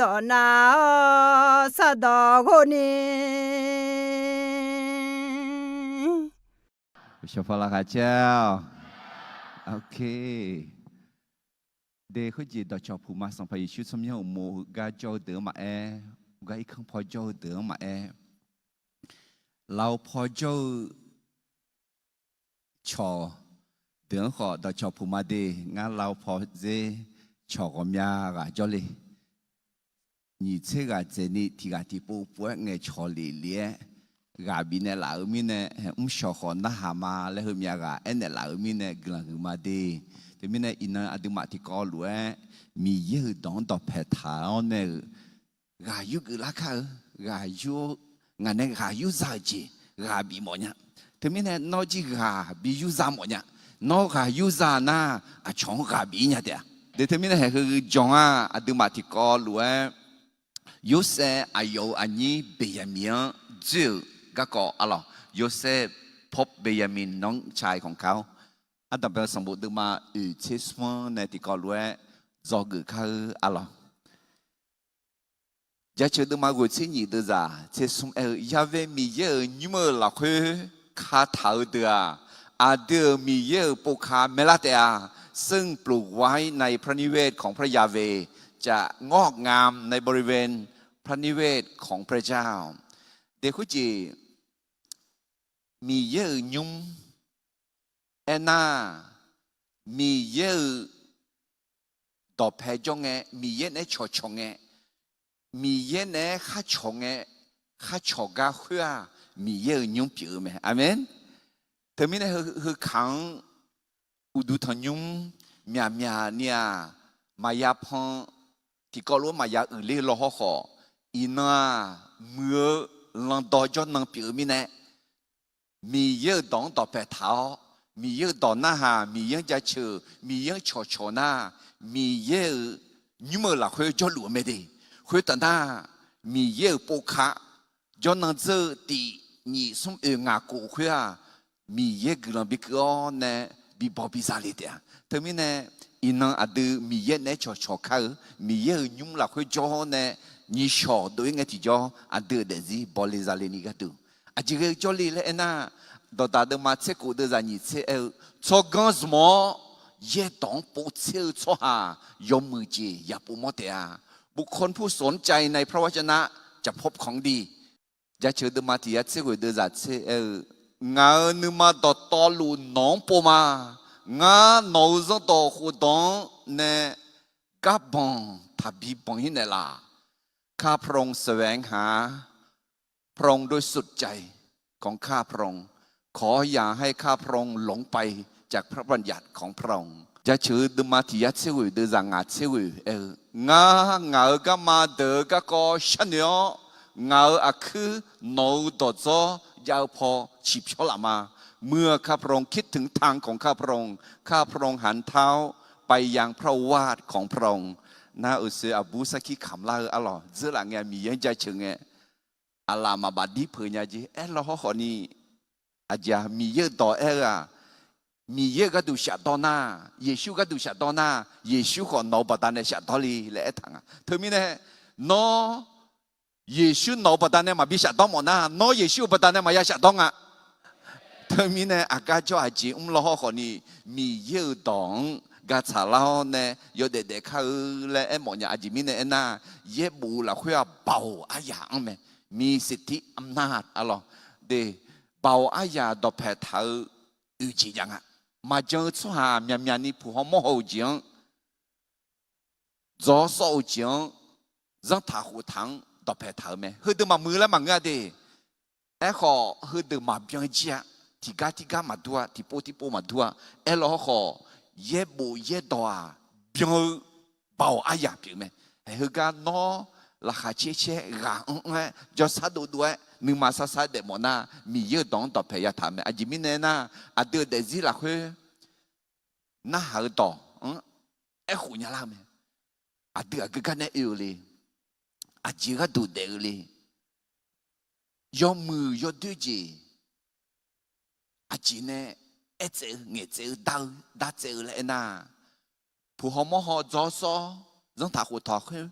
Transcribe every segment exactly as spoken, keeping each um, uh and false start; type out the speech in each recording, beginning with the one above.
dawq nav-awr sardawq ghov ni. Shawqpaq laqkhaq caer-awq. De khoerjeq dawqcawq puq ma Sanqpaq Yeqsur tsawrmyanr uqmov heugar jawr-eu deuq-anr maqaer, heugar irkanr paw jawr-eu deuq-anr maqaer, lau paw jawr-eu cawq deuq-anr khawf dawqcawq puq ma de. Ngar lau paw dzer cawq ghawqmya ghaq jawrle. Nyiq tser ghaq dzaeqni tiq ghaq tiqpov pov-aer ngaeqcawq lef lef-aer ghaq bifnaeq laf-euq mirnae, mrshawq khawf narhaq ma laer heumyav ghaq aernaeq laf-euq mirnae guiqlanq huiq ma de. Teumirnae iqnan aqduimaf tiqkawv lof-aer Miqyaer-euq dawq-anr dawqpae taq-awr nae-euq ghaq yurgeuf lar kar-eu, ghaq yur, ngaq nae ghaq yurza-euq jeq ghaq bif mawfnya. Teumirnae nawr jir ghaq bi yurza mawfnya. Nawr ghaq yurza nar, aqcawq-anr ghaq bif-ir nya taef-a. De teumirnae haeq heu jawq-a, aqduimaf tiqkawv lof-aer Yorsaev aqyawf-euq aqnyir Beqyaqmiq-anr dzoer-euq garkawv arlawq. Yorsaev พ่อ Benjamin น้องชายของเขา ardanqbae-eu sanqbof deuvma oeq tser smr-anr nae tiqkawv lof-aer dzawgeuf kar-eu arlawq. Jaceuq deuvma ghoeq tser nyiq deuvzaq tser smr aer-eu, Yahweh Miqyaer-euq nymr-euq lafkhoer kataq-eu deuq-aq, aqdui-euq Miqyaer-euq povka maerlar taef-a. ซึ่งปลูกไว้ในพระนิเวศของพระยาเวห์ จะงอกงามในบริเวณพระนิเวศของพระเจ้า De khoerjeq Miqyaer-euq nymr aernar, Miqyaer-euq dawqpae jawr ngae, Miqyaer naeq-aer cawqcawq ngae, Miqyaer naeq-aer kharcawq ngae, kharcawq gar khoer-aq, Miqyaer-euq nymr pyeuf-eu mae. Aqmeq. Teumirnae heu, heu kaq-anr uqduq tanqnymr myaqmyaq ni-aq, maqya pan, tiqkawv lof-aer maqya uiqler law hawrkhawf, iqnan-aq, muiq-eu landawv jawrnan pyeuf-eu mirnae, Miqyaer-euq dawq-anr dawqpae taq-awr, Miqyaer-euq dawq narhaq, Miqyaer-anr jaceuq, Miqyaer-anr cawqcawq nar, Miqyaer-euq nymr-euq lafkhoer jawrluf-eu mae de. Khoertaf nar, Miqyaer-euq povka jawrnan dzeur-eu tif nyiq smr oeq ngaq kof khoer-aq, Miqyaer guiqlanq bikeuv-awr nae bibaw biza le taef-a. Teumirnae, iqnan aqdui Miqyaer naeq-aer cawqcawq kar-eu, Miqyaer-euq nymr lafkhoer jawr-awr nae nyiq shawq dov-ir ngae tiqjawr, aqdui-euq daefzir bawle zale ni gharduq, aqjeq ghae-eu jawrle laer aernar, dawqdaq deuvma tser kof deuvzaq nyiq tser aer-eu, tsawrganr zmq-awr yaerdawq-anr povtser-eu tsawrhaq yawmuiq jeq yaqpov mawr taef-a. บุคคลผู้สนใจในพระวจนะจะพบของดี Jaceuq deuvma tiq yar tser ghoeq deuvzaq tser aer-eu, Ngaq-euq nuima dawqtawvluf nawq-anr pov ma. Ngar nawq-euq zanrdawq khofdawq-anr nae garbanq taqbi banq-ir naeqlaf. ข้าพระองค์แสวงหาพระองค์ด้วยสุดใจของข้าพระองค์ ขออย่าให้ข้าพระองค์หลงไปจากพระบัญญัติของพระองค์ Jaceuq-eu deuvma tiq yar tser ghoeq deuvzaq ngaq tser ghoeq aer-eu, Ngar ngaq-euq garma deuq-eu garkawv sharnoeq-awr, ngaq-euq aqkuir nawq-euq dawqdzawr jav-eu paw ciqpyawr laf ma. เมื่อข้าพระองค์คิดถึงทางของข้าพระองค์ ข้าพระองค์หันเท้าไปยังพระโอวาทของพระองค์ Nar uqshoe aqbur sarkir kamq lar-eu arlawq dzeurlaf ngae, Miqyaer-anr jaceuq ngae, aqlaf maqbaf dir peuq nya jeq aer law hawrkhawf ni, aqjeq-aq, Miqyaer-euq dawq aer-eu-aq, Miqyaer-euq gharduq shafdawr nar, Yeqsur gharduq shafdawr nar, Yeqsur khawf nawq-eu baqdanae shafdawr le laer aertaq nga. Teumirnae, nawr Yeqsur nawq-eu baqdanae maqbi shafdawr mawf nar, nawr Yeqsur-euq baqdanae maqya shafdawr nga. Teumirnae aqgar jawr aqjeq mr law hawrkhawf ni, Miqyaer-euq dawq-anr gatsaq lar-awr nae yawdaef daef kar-eu laer aermawf nya. Aqjeq mirnae aernar, yaerbof-eu lafkhoer-aq baoq aryaq-anr mae, มีสิทธิอำนาจ arlawq de, baoq aryaq dawqpae taq-eu oeq jeq jav nga. Maqjan-eu tsawrhaq myaqmyaq ni puq haw mawr haw-eu jeq-anr, dzaw sawr-eu jeq-anr, zanrtaq khoftaq-anr dawqpae taq-eu mae. Heudeuq maqmuiq laer maqngeur-a de. Aerkhawf heudeuq maqbyan jir-a. Tiqgar tirgar maqdur-a, tiqpov tiqpov maqdur-a. Aerlaw hawrkhawf, yaerbof yaerdawq-aq byan-eu baoq aryaq pyeuf mae. Heugar nawr laqkhaq caer caer, ghaq anr anr-aer, jawrsar dovdov-aer, nuima sar sar-aer daefmawf nar, Miqyaer-euq dawq-anr dawqpae yataq mae. Aqjeq mirnae aernar, aqdui-euq daefzir lafkhoer narhaq-eu dawq-anr aerkhof nya lar-eu mae. Aqdui aqgeu gar nae oe-eu le? Aqjeq gharduq daef-eu le? Yawmuiq yawdoer jeq aqjeq nae aertsaev-eu, ngaeqtsaev-eu, dar-eu, dartsaev-eu laer aernar, puq haw mawr haw dzaw sawr, zanrtaq khoftaq khoer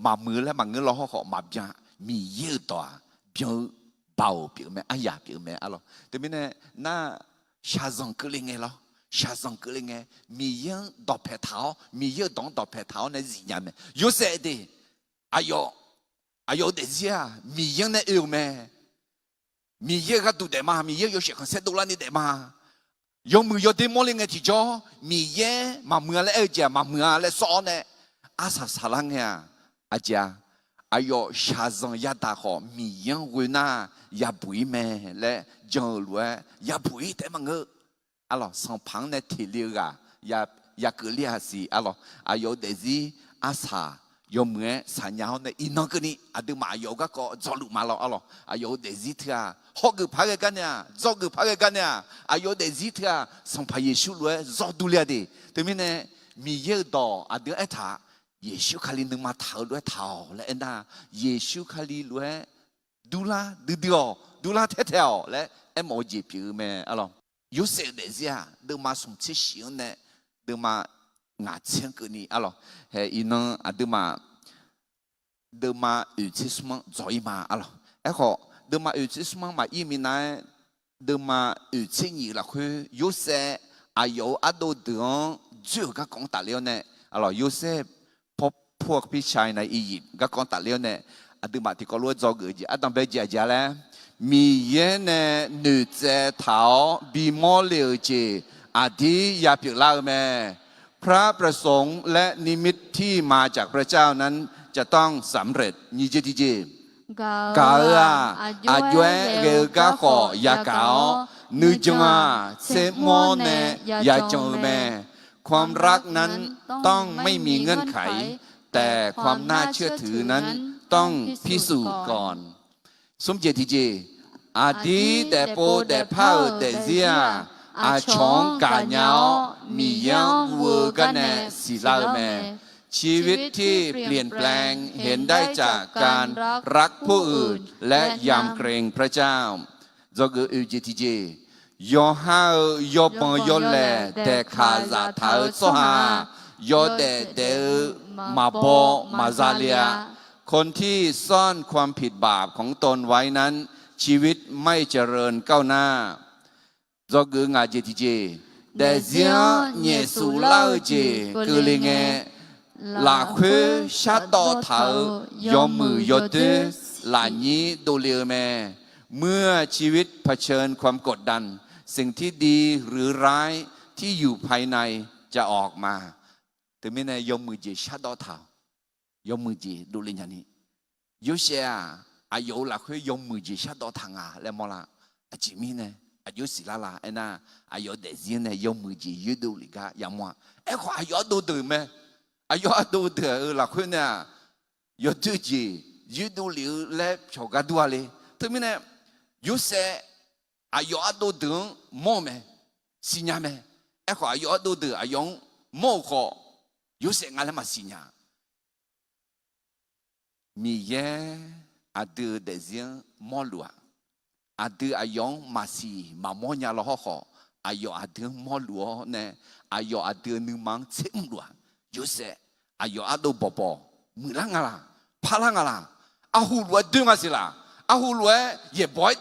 maqmuiq-eu laer maqngeur law hawrkhawf maqbyan. Miqyaer-euq dawq-aq byan-eu baoq pyeuf-eu mae, aryaq pyeuf-eu mae arlawq. Teumirnae nar, shaqzanq keuvle ngae lawr, shaqzanq keuvle ngae, Miqyaer-anr dawqpaeq taq-awr, Miqyaer-euq dawq-anr dawqpaeq taq-awr nae zifnya mae. Yorsaev de, aqyawf, aqyawf-euq daefzir-aq Miqyaer-anr nae oe-euq mae. Miqyaer-euq gharduq daef ma, Miqyaer-euq yawshaef khanqsaer dovlar ni daef ma. Yawmuiq yawdoer mawrle ngae tiqjawr, Miqyaer maqmuiq-a laer aer-eu jeq-aq maqmuiq-a laer sawr-awr nae, arsaq saqlar ngae-aq, aqjeq-a, aqyawf shaqzanq yadaq khawf Miqyaer-anr ghoe nar yabuq-ir mae laer jan-euq lof-aer yabuq-ir taef-aer maqngeur. Arlawq, sanqpaq-anr nae teqle-eu ghaq ya, ya keuvle-a siq arlawq. Aqyawf-euq daefzir arsaq yawmuiq-aer saqnya-awr nae iqnan keuvni aqduimaf aqyawf-euq garkawv dzawluf ma lawr arlawq. Aqyawf-euq daefzir teu-aq hawgeuf par ghae gar nae-aq, dzawgeuf par ghae gar nae-aq, aqyawf-euq daefzir teu-aq Sanqpaq Yeqsur lof-aer zawr durle-a de. Teumirnae Miqyaer-euq dawq aqdui-anr aertaq, Yeqsur Kali nuima taq-eu lof-aer taq-awq laer aernar, Yeqsur Kali lof-aer durlar duidui-awq, durlar taer taeq-awq laer aermawf-eu jeq pyeuf-eu mae arlawq. Yorsaev-euq daefzir-aq deuvma smq tser shif-anr nae deuvma ngaq tser-anr keuvni arlawq. Hae iqnan aqduimaf deuvma oeq tser smr-anr dzawq-ir ma arlawq. Aerkhawf deuvma oeq tser smr-anr maqir minav-aer, deuvma oeq tser nyiq lafkhoer Yorsaev aqyawf-euq ardov deuq-anr dzoer-euq garkawv-anr tafler-awr nae arlawq, Yorsaev พบพวกพี่ชายในอียิปต์ garkawv-anr tafler-awr nae, aqduimaf tiqkawv lof-aer dzawgeuf-eu jeq ardanqbae jeq aqjeq-a laer, Miqyaer nae noeqtsaev taq-awr bimawr le-euq jeq aqdir ya pyeuflar-eu mae. พระประสงค์และนิมิตที่มาจากพระเจ้านั้นจะต้องสำเร็จ nyiq jeq tiqjeq. Gaq-euq-aq, aqjox-aer ghae-eu garkhawf yagaq-awr, nuijan-aq tsermawr nae yajan-eu mae. ความรักนั้นต้องไม่มีเงื่อนไข แต่ความน่าเชื่อถือนั้นต้องพิสูจน์ก่อน smr jeq tiqjeq. Aqdir daefpov daefpar-euq daefzir-aq, aqcawq-anr gaqnya-awr Miqyaer-anr guv-eu gar nae siqlar-eu mae. ชีวิตที่เปลี่ยนแปลงเห็นได้จากการรักผู้อื่นและยำเกรงพระเจ้า dzawgeuf oeq jeq tiqjeq. Yawqha-euq yawbanq yawlaeq daeqkaq zaftaq-eu tsawrhaq-aq, yawdaef daef-eu maqbaw maqza le-a. คนที่ซ่อนความผิดบาปของตนไว้นั้น ชีวิตไม่เจริญก้าวหน้า dzawgeuf ngaq jeq tiqjeq. Daefzir-anr nyaefsuf lar-eu jeq keuvle ngae, lafkhoer shardawv taq-eu yawmuiq yawdoer lafnyir dovle-eu mae. เมื่อชีวิตเผชิญความกดดัน สิ่งที่ดีหรือร้ายที่อยู่ภายในจะออกมา Teumirnae yawmuiq jeq shardawv taq-awq. Yawmuiq jeq dovle nyani. Yorsaev-aq, aqyawf-euq lafkhoer yawmuiq jeq shardawv taq nga laer mawrlar. Aqjeq mirnae aqjox siqlar la aernar, aqyawf-euq daefzir nae yawmuiq jeq yoerdov lef gar yamawr-a. Aerkhawf aqyawf ardov deuq mae. Aqyawf ardov deuq-euq lafkhoer nae-aq, yawdoer jeq yoerdov lef-eu laer pyawq gar dur-a le. Teumirnae Yorsaev aqyawf ardov deuq-anr mawr-eu mae, siqnya mae. Aerkhawf aqyawf ardov deuq aqyawf-anr mawr-euq khawf, Yorsaev nga laer maqsiq nya. Miqyaer aqdui-euq daefzir-anr mawrluf-aq, aqdui aqyawf-anr maqsiq maqmawr nya law hawrkhawf, aqyawf aqdui-anr mawrluf-awr nae, aqyawf aqdui-euq nuima-anr tsermr luf-aq, Yorsaev aqyawf ardov bawqbawq muiqlar nga laq, parlar nga laq, arhu lof-aer doer nga siq laq, arhu lof-aer yaeqbawq-aer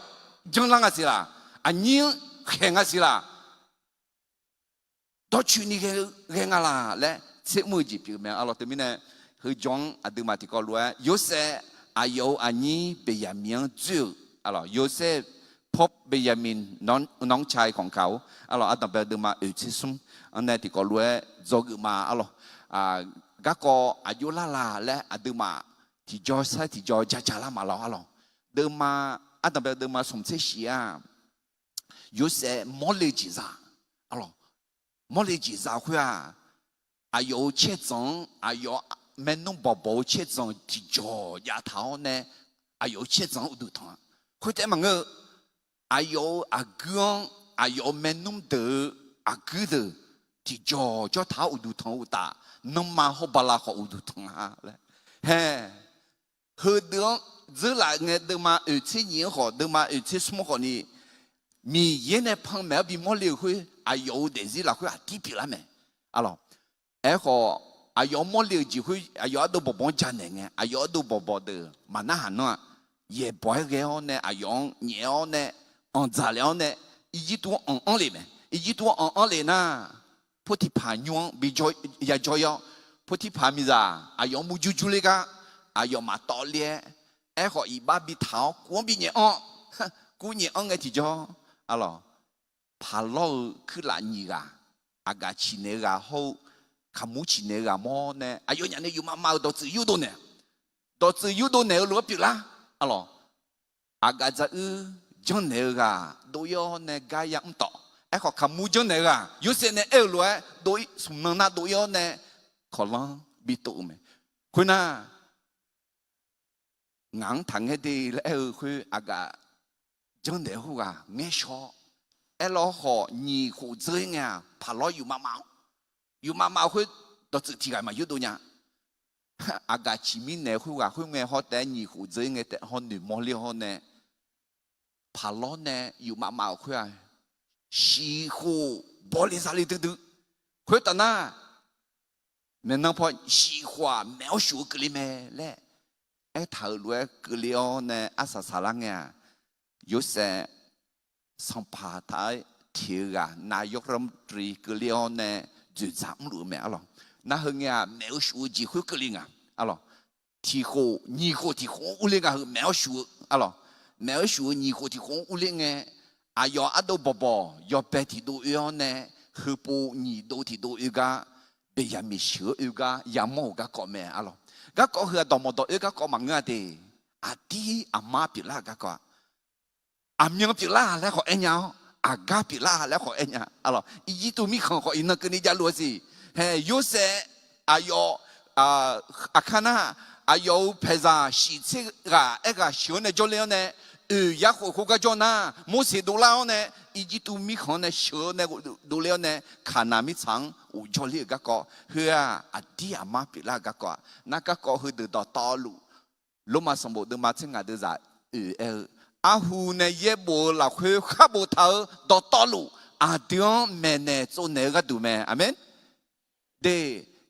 janrlar nga siq laq, aqnyir-anr khaeq nga siq laq, dawrcoeni ghae, ghae nga laq laer tsermr-eu jeq pyeuf mae arlawr. Teumirnae heujawr-anr aqduimaf tiqkawv lof-aer Yorsaev aqyawf-euq aqnyir Beqyaqmiq-anr dzoer-euq arlawr, Yosef พบเบนยามิน น้องชายของเขา arlawr, ardanqbae deuvma oeq tser smr-anr nae tiqkawv lof-aer dzawgeuf ma arlawr. Garkawv aqjox lar la laer aqduimaf tiqjaw sar tiqjaw jaja lar ma lawr arlawr. Deuvma, ardanqbae deuvma smq tser shif-aq, Yorsaev mawrle jeq za, arlawr, mawrle jeq za khoer-aq, aqyawf-euq caerdzanq-anr, aqyawf maernmr bawqbawq-eu caerdzanq tiqjawq jav taq-awr nae, aqyawf-euq caerdzanq-anr uqduq tanq-a. Khoertaef maqngeur-eu, aqyawf-euq aqguir-anr, aqyawf-euq maernmr deuq-eu aqguir deuq tiqjawq jawr taq-awr uqduq tanq-eu uqtaf, nanrma hawr bala khawf uqduq tanq-a laer. Hae, heudeuq-anr dzeurlaf ngae deuvma oeq tser nyiq-anr khawf, deuvma oeq tser smr-anr khawfni, Miqyaer nae panmaeq-awr bimawr le-euq khoer aqyawf-euq daefzir lafkhoer aqdir pyeuflar mae. Arlawr, aerkhawf, aqyawf-anr mawrle-euq jeq khoer aqyawf ardov bawqbawq-anr janaeq ngae, aqyawf ardov bawqbawq deuq maqnarhaq nanr-aq, yaeqbawq-aer ghae-awr nae aqyawf-anr nyaef-awr nae anqdzaq lef-awr nae, Irjirtuv-anr anq-anr lef mae. Irjirtuv-anr anq-anr lef nar, Potiqpaq nymr-anr bi yajawr-ir-awr, Potiqpaq miqzaq aqyawf-anr murjur jur ler gar, aqyawf maqtawv ler-aer, aerkhawf iqbax bi taq-awr kuv-anr bi nyaef-anr, kuv nyaef-anr ngae tiqjawr, arlawq, paqlawr-eu kuirlaf nyiq ghaq, aqgaf ciqnaeq-eu ghaq hawr-eu, kaqmur ciqnaeq-eu ghaq mawr nae aqyawfnyaf nae yufmav mav-euq dawqtsuif yurdov naeq, dawqtsuif yurdov naeq-eu lof-aer pyeuflar, arlawq, aqgaf dzaruir janrnaeq-eu ghaq dov-ir-awr nae gar ya mr tawf. Aerkhawf kaqmur janrnaeq-eu ghaq Yorsaev nae aer-euq lof-aer dov-ir smq nan nar dov-ir-awr nae kawqlanr bitov-eu mae. Khoernar, ngaq-anr taqngaer de laer aer-eu khoer aqgaf janrnaeq-eu khoerghaq ngaer shaw-awr, aerlawr khawf nyiq khof dzeur-ir ngae-aq paqlawr yufmav mav-awr, yufmav mav-eu khoer dawqtsuif tiq ghaq maqyurdov nya. Aqgaf ciqmir naeq-eu khoerghaq khoerngae hawr taef-aer nyiq khof dzeur-ir ngae taef hawr noeqmawr ler-awr nae, paqlawr nae yufmav mav-euq khoer-aq, shiq khof bawle zale duidui. Khoertaf nar, maeqnan paw shiq khof-aq maeq-awr shuf-eu keuvle mae laer aertaq-euq lof-aer keuvle-awr nae arsaq saqlar ngae-aq, Yorsaev sanqpaq taq-aer teq-eu ghaq nav yawrkhav mrtri keuvle-awr nae dzoeqdzaq mrluf-eu mae, arlawq. Nar heu ngae-aq maeq-eu shuf-eu jeq khoer keuvle nga, arlawq. Tiq khof nyiq khof tiq khof-anr urler nga heu maeq-awr shuf-eu, arlawq. Maeq-awr shuf-eu nyiq khof tiq khof-anr urler ngae, aqyawf ardov bawqbawq yawbae tiqdov oe-awr nae, heupov nyiq dov tiqdov oe gar, Beqyaqmiq sheuq-eu oe gar yamawr-euq garkawv mae, arlawq. Garkawv heu-aq dawqmawq dawq oe garkawv maqngeur-a de. Aqdir aqmar pyeuflar-euq garkawv-aq, aqmyan pyeuflar laer khawf aer nya-awr, aqgar pyeuflar laer khawf aer nya, arlawq. Irjirtuv mirkhanq khawf iqnan keuvni javluf-eu siq. Hae, Yorsaev aqyawf, aqkar nar, aqyawf-euq paeqzaq shiq tser ghaq aerghaq sheuq-awr nae jawrler-awr nae, oeq yarkhof khoergar jawr nar, Morseq dovlar-awr nae, Irjirtuv mirkhanq-anr nae sheuq-awr nae dovler-awr nae, Kaqnaq mirtsaq-anr ghofjawr ler-euq garkawv heu-aq, aqdir aqmar pyeuflar-euq garkawv-aq, nar garkawv heudeuq dawqtawvluf, Lormav sanqbof deuvma tser ngaq deuvzaq oeq aer-eu, arhu nae yaerbof-eu lafkhoer khar boftaq-eu dawqtawvluf, aqdui-anr maeqnaeq tsovnaeq-eu gharduq mae. Aqmeq. De,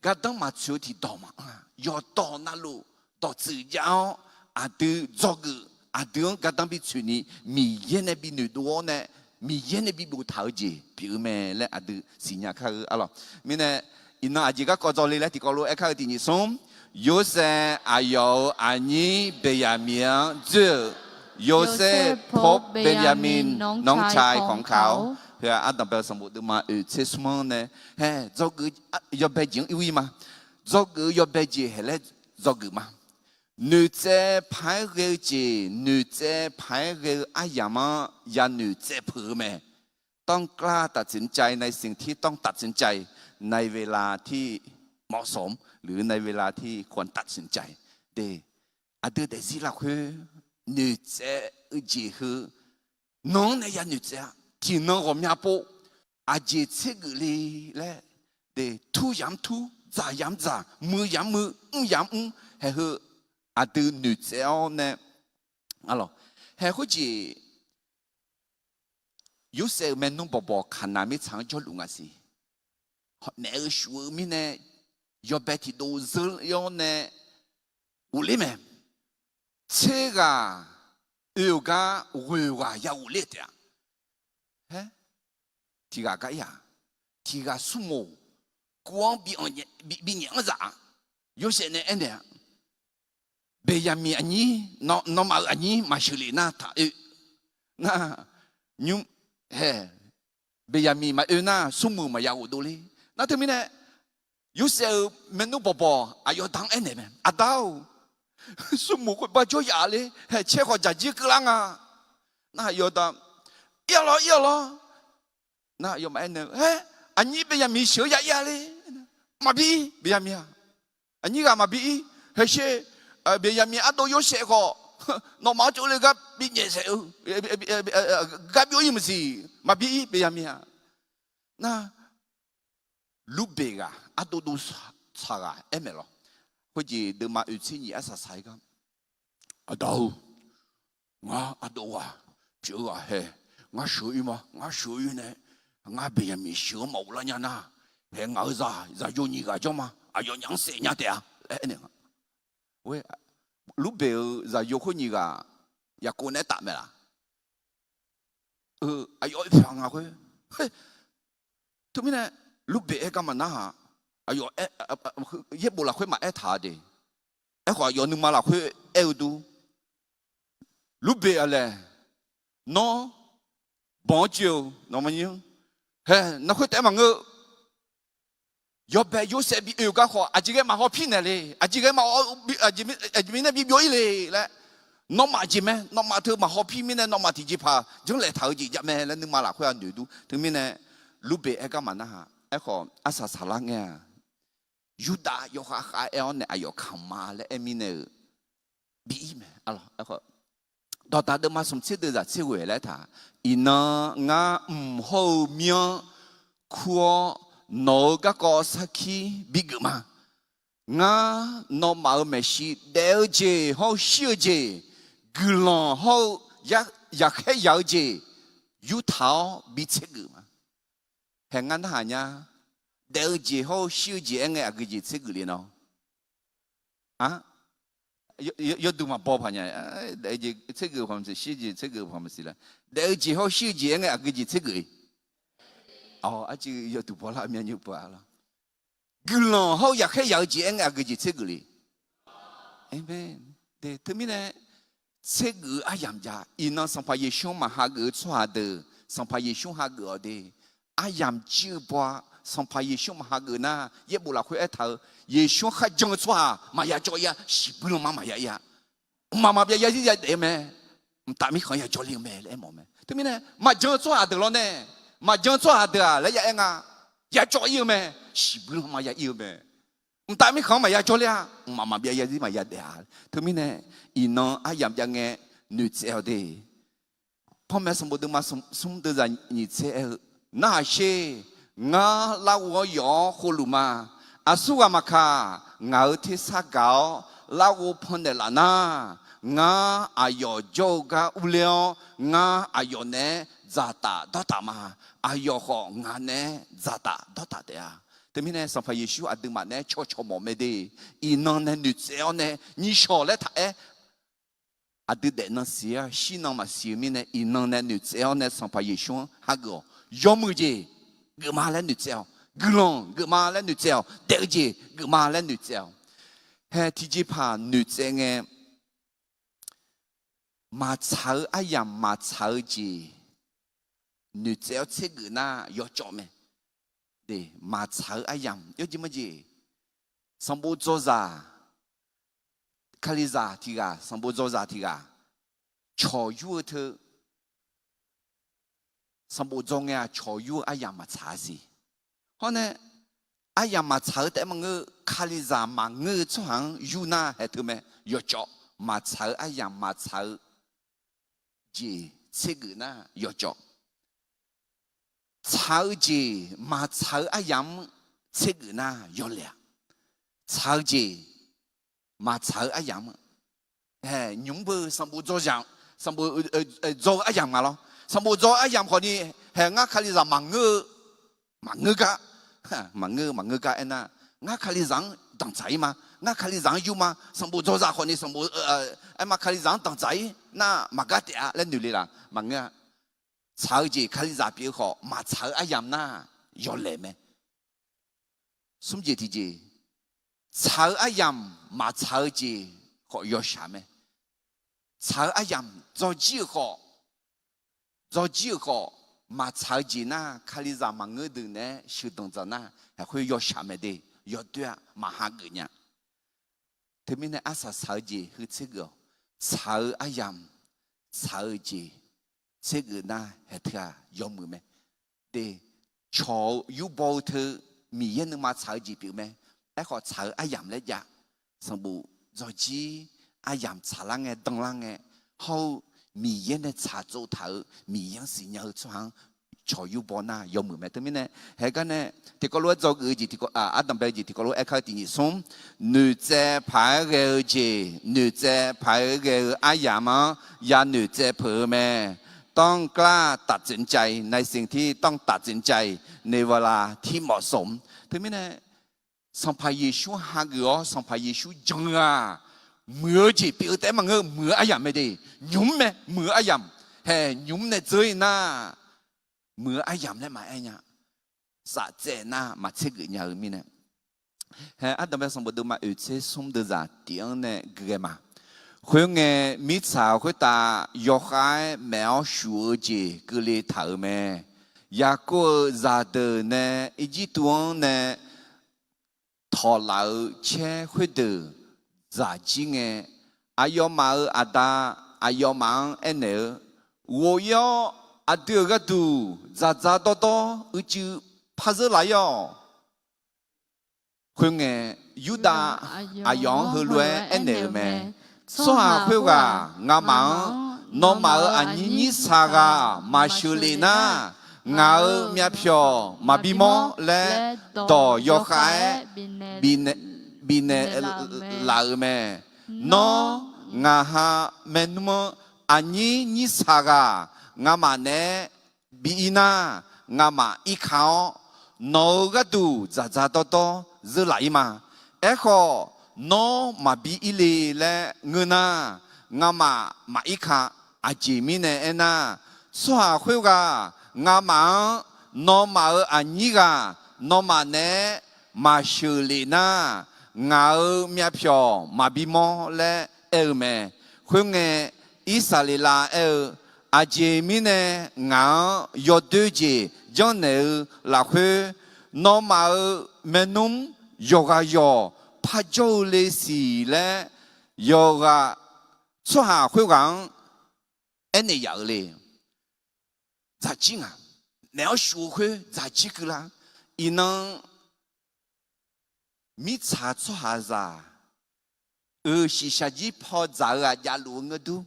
gardanr maqtsoeq-eu tiqdawq maqanr-a. Yawqdawq navluf dawqtsuif jav-awr, aqdui dzawgeuf, aqdui-anr gardanr bitsoeqni, Miqyaer nae bi noeqdov-awr nae, Miqyaer nae bi boftaq-eu jeq pyeuf-eu mae laer aqdui siqnya kar-eu, arlawq. Mirnae, iqnan aqjeq garkawv dzawle laer tiqkawv lof-aer aer kar-eu tiq nyiq smr, Yorsaev aqyawf-euq aqnyir Beqyaqmiq-anr dzoer-euq, Yoseph พบ Benjamin น้องชายของเขา Heu-aq, ardanqbae-eu sanqbof deuvma oeq tser smr-anr nae, hae, dzawgeuf, yawbae jeq-anr ir-ir ma. Dzawgeuf-eu yawbae jeq haeq laer dzawgeuf ma. Noeqtsaev paq-aer ghae-eu jeq, noeqtsaev paq-aer ghae-eu aryamq-anr yanoeq tsaev peuq-eu mae. ต้องกล้าตัดสินใจในสิ่งที่ต้องตัดสินใจ ในเวลาที่เหมาะสม หรือในเวลาที่ควรตัดสินใจ de. Aqdui daefzir lafkhoer noeqtsaev-eu jeq heu, nan-anr nae yanoeq tsaev-a. Tiqnan ghawqmya pov, aqjeq tsergeuf le laer, de, tur yamq mr tur, dzaq yamq mr dzaq, muiq yamq mr muiq, mr yamq mr, haeq heu aqdui noeqtsaev-awr nae, arlawq, haeq khoerjeq Yorsaev-euq maernmr bawqbawq Kaqnaq mirtsaq-anr jawrluf nga siq. Maef-eu shuf-eu mirnae, yawbae tiqdov zeur-awr nae ghofler mae. Tser ghaq oe-euq gar ghoeq ghaq ya ghofler taef-a. Haer, tiq ghaq gar ir-aq, tiq ghaq smrmoq, kuv-anr bi nyaef-anr zaf-a. Yorsaev nae aernaeq-a, Beqyaqmiq aqnyir, nawmaf-euq aqnyir maqsheuq lef nar taq oe. Nar, nymr, hae, Beqyaqmiq maqoe nar smrmuiq maqya ghofdov le. Nar teumirnae, Yorsaev-euq maernmr bawqbawq aqyawf da-anr aernaeq mae, Aqda-or, smrmuiq khoerbar jawr yaf le, hae, caer khawf dzaqjir keuvlar nga. Nar aqyawf da, Ir-awq lawr, ir-awq lawr. Nar aqyawfmaf aernaeq-eu, Haer, aqnyir Beqyaqmiq sheuq-eu ya ir-a le. Maqbi ir, Beqyaqmiq-aq. Aqnyir ghaq maqbi ir. Haeqsher, Beqyaqmiq ardov Yorsaev khawf, nawmaf-anr tsovle gar bi nyaef saef-eu, gar byov ir maqsiq. Maqbi ir, Beqyaqmiq-aq. Nar, Lurbeq ghaq ardov dov tsaq ghaq aer maeq lawq. Khoerjeq deuvma oeq tser nyiq arsaq saq-ir gar, Aqda-or, ngar ardov ghaq pyeuf-eu ghaq hae, ngar sheuq-ir ma, ngar sheuq-ir nae, ngar Beqyaqmiq sheuq-anr maqghoflar nya nar, Hae, ngaq-euq zaq, zaqyo nyiq ghaq jawr ma. Aqyawfnyaf-anr saef nya taef-a laer aernaeq nga. Lurbeq-euq zaqyo khoer nyiq ghaq Yaqkov naeq-aer taf mae laq? Aqyawf oe pyaq nga khoer. Teumirnae Lurbeq aer gar maqnar-aq, aqyawf yaerbof lafkhoer maqaer taq-a de. Aerkhawf aqyawf nuima lafkhoer aer-eu dur, Lurbeq-aq laeq, nawr banq-anr joe-eu nawq ma nymr, hae, nar khoer taef-aer maqngeur. Yawbae Yorsaev bi oe-eu garkawv aqjeq ghae maqhaw pir naeq le, aqjeq ghae maqhaw, aqjeq mirnae bi byov-ir le laer, nawmaf jeq mae, nawmaf teu maqhaw pir mirnae nawmaf tiqjeq paq janrlaeq taq-eu jeq jav mae laer nuima lafkhoer-aq noeq dur. Teumirnae Lurbeq aer gar maqnar-aq, aerkhawf arsaq saqlar ngae-aq, Yurdav yawkhav khav aer-awr nae aqyawf kamq ma laer aer mirnae-euq bi ir mae. Dawqdaq deuvma smq tser deuv zaq tser ghoeq laer taq, iqnan ngar mq hawr-eu myanr kur-awr, nawq-euq garkawv sarkir bigeuf ma. Ngar nawmaf-euq maeqshi daef-eu jeq hawr-eu shir-eu jeq, guiqlanq hawr-eu yaqkhaer yaq-eu jeq yurtaq-awr bi tsergeuf ma. Hae, ngar narhaq nya, daef-eu jeq hawr-eu shir-eu jeq aer ngae aqgeu jeq tsergeuf le nawr? Yawduq maqbaw paq nya. Daef-eu jeq tsergeuf paq maqsiq, shir-eu jeq tsergeuf paq maqsiq laer, daef-eu jeq hawr-eu shir-eu jeq aer ngae aqgeu jeq tsergeuf-ir? Arciv yawduq bawlar myanr nymr pov-a lawr. Guiqlanq hawr-eu yaqkhaer yaq-eu jeq aer ngae aqgeu jeq tsergeuf le? Aqmeq. Teumirnae tsergeuf-eu aryamq jav. Iqnan Sanqpaq Yeqsur-anr maqhageuf-eu tsawrhaq deuq Sanqpaq Yeqsur hageuf-awq de. Aryamq jir-eu baw-a. Sanqpaq Yeqsur maqhageuf nar, yaerbof lafkhoer aertaq-eu, Yeqsur-anr kharjan-eu tsawrhaq maqya jawr-ir-a. Shiqbuir lanma maqya ir-a. Mqmaq maqbyav yarzir yadaef-eu mae. Mqtav mirkhanq-anr ya jawrler-eu mae laer aermawf-eu mae. Teumirnae maqjan-eu tsawrhaq deuq lawr nae, maqjan-eu tsawrhaq deuq-aq laer ya aer nga, ya jawr-ir-eu mae. Shiqbuir lanma ya ir-eu mae. Mqtav mirkhanq-anr maqya jawrler-a. Mqmaq maqbyav yarzir maqya daef-a. Teumirnae iqnan aryamq jav ngae noeqtsaev-awq de. Panmaeq sanqbof deuvma smr deuv zaq nyiq tser aer-eu, narhaq sher. Ngar larghov-awr yawf-awr khovluf ma. Aqsurghaq maqkaq, ngaq-euq tersar gaq-awr larghov pannaeq laf nar, ngar aqyawf jawr-eu gar urler-awr, ngar aqyawf naeq-aer dzaqtaf dawrtaf ma. Aqyawf khawf ngaq naeq-aer dzaqtaf dawrtaf taef-a. Teumirnae Sanqpaq Yeqsur aqduimaf naeq-aer cawcaw mawf mae de. Iqnan nae noeqtsaev-awr nae nyiq shawq laer taq-aer, aqdui daefnan siq-a, shirnan maqsiq-eu mirnae iqnan nae noeqtsaev-awr nae Sanqpaq Yeqsur-anr hageuf-awq. Yawmuiq jeq geufma laer noeqtsaev-awq. Guiqlanq geufma laer noeqtsaev-awq. Daef-eu jeq geufma laer noeqtsaev-awq. Hae, tiqjeqpaq noeqtsaev ngae, maqtsaq-eu aryamq maqtsaq-eu jeq noeqtsaev-awr tsergeuf nar yawcawv mae. Maqtsaq-eu aryamq yawjeq majeq, sanqbof dzawzaq, Kalizaq tiq ghaq, sanqbof dzawzaq tiq ghaq, cawq yur-eu teu, sanqbof dzaw ngae-aq cawq yur-eu aryamq maqtsaq-a siq. Hawr nae aryamq maqtsaq-eu taef-aer maqngeur, Kalizaq maqngeur-eu tsawrhaq-anr yur nar haeq teu mae. Yawcawv, maqtsaq-eu aryamq maqtsaq-eu jeq tsergeuf nar yawcawv. Tsaq-eu jeq maqtsaq-eu aryamq-anr tsergeuf nar yawlaeq-a. Tsaq-eu jeq maqtsaq-eu aryamq-anr, nymq-mr beu sanqbof dzaw, sanqbof dzaw-eu aryamq nga lawr. Sanqbof dzaw-eu aryamq khawfni, hae ngar Kalizaq maqngeur-eu, maqngeur gar, maqngeur maqngeur gar aernar, ngar Kalizaq-anr danqdzaq-ir ma, ngar Kalizaq-anr yur ma. Sanqbof dzaw zaq khawfni sanqbof aer ma, Kalizaq-anr danqdzaq-ir nar maqgar taef-a laer noeq le laq? Maqngeur-a. Tsaq-eu jeq Kalizaq pyeuf-eu khawf maqtsaq-eu aryamq nar yawlaeq mae. Smr jeq tiqjeq, tsaq-eu aryamq maqtsaq-eu jeq khawf yawshaq mae. Tsaq-eu aryamq dzawjir-euq khawf, dzawjir-euq khawf, maqtsaq-eu jeq nar Kalizaq maqngeur deuq naeq-aer sheuqdanq dzaq nar, aqkhoer yawshaq mae de, yawdoer-a, maqhageuf nya. Teumirnae arsaq saq-eu jeq heu tsergeuf-awq. Tsaq-eu aryamq, tsaq-eu jeq tsergeuf nar haeq teu-aq yawmuiq mae. De, cawq-eu yurbaw-eu teu Miqyaer nuima tsaq-eu jeq pyeuf mae. Aerkhawf tsaq-eu aryamq laer jav. Sanqbof dzawjir aryamq tsaqlar ngae, danlar ngae, hawr-eu Miqyaer nae tsaqtsov taq-euq Miqyaer-anr siqnya-eu tsawrhaq-anr cawq yurbaw nar yawmuiq mae. Teumirnae haeq gar nae tiqkawv lof-aer dzawgeuf-eu jeq, ardanqbae-eu jeq tiqkawv lof-aer aerkar-eu tiq nyiq smr, noeqtsaev paq-aer ghae-eu jeq, noeqtsaev paq-aer ghae-eu aryamq-anr ya noeqtsaev peuq-eu mae. ต้องกล้าตัดสินใจในสิ่งที่ต้องตัดสินใจในเวลาที่เหมาะสม Teumirnae, Sanqpaq Yeqsur hageuf-awr Sanqpaq Yeqsur jan-eu-aq, muiq-eu jeq pyeuf-eu taef-aer maqngeur, muiq-eu aryamq mae de. Nymq-mr mae, muiq-eu aryamq. Hae, nymq-mr nae dzeur-ir nar, muiq-eu aryamq laer maqaer nya. Safcaev nar maqtser geuf nya-eu mirnae. Hae, ardanqbae sanqbof deuvma oeq tser smr deuvzaq tiq-anr nae gui ghae ma. Khoerngae, mirtsaq khoertav yawkhav-aer maef-awr shuf-eu jeq keuvle taq-euq mae. Yaqkov-euq zaqdeuq nae Irjirtuv-anr nae tawqlaf-eu caer khoerdeuq dzaq jir ngae, aqyawfmaf-euq aqda aqyawfmaf-anr aernaeq-eu, Ghof-ir-awr aqdui-euq gharduq dzaqdzaq dawrdawr uicuiv par zeur laf-ir-awq. Khoerngae, Yurdav aqyawf-anr heulof-aer aernaeq-euq mae. Tsawrhaq khoerghaq ngamaf-anr nawmaf-euq aqnyir nyir saqghaq maqsheuq lef nar, ngaq-euq myavpyawq maqbi mawr laer dawq yawkhav-aer bifnaeq laf-euq mae. Nawr, ngaq ha maernmr-anr aqnyir nyir saqghaq ngamaf naeq-aer bi ir nar, ngamaf irka-awr nawq-euq gharduq dzaqdzaq dawrdawr zeur laf-ir ma. Aerkhawf, nawr maqbi ir le laer ngeur nar, ngamaf maqir ka. Aqjeq mirnae aernar, tsawrhaq khoerghaq ngamaf-anr nawmaf-euq aqnyir ghaq nawmaf naeq-aer maqsheuq lef nar, ngaq-euq myavpyawq maqbi mawr laer aer-eu mae. Khoerngae, Irsaqleqlav aer-eu, Aqjeq mirnae ngaq-anr yawdoer jeq janrnaeq-eu lafkhoer, nawmaf-euq maernmr yawqghaq yawq parjawr-eu le siq laer, yawqghaq tsawrhaq khoerghaq-anr aernaeq yaf-eu le. Dzaqjir ngaq, naeq-awr shuf-eu khoer dzaqjir keuvlar. Iqnan, mirtsaq tsawrhaqzaq-euq shiqshaq jir paw dzaq-eu ghaq javluf-eu ngeur dur.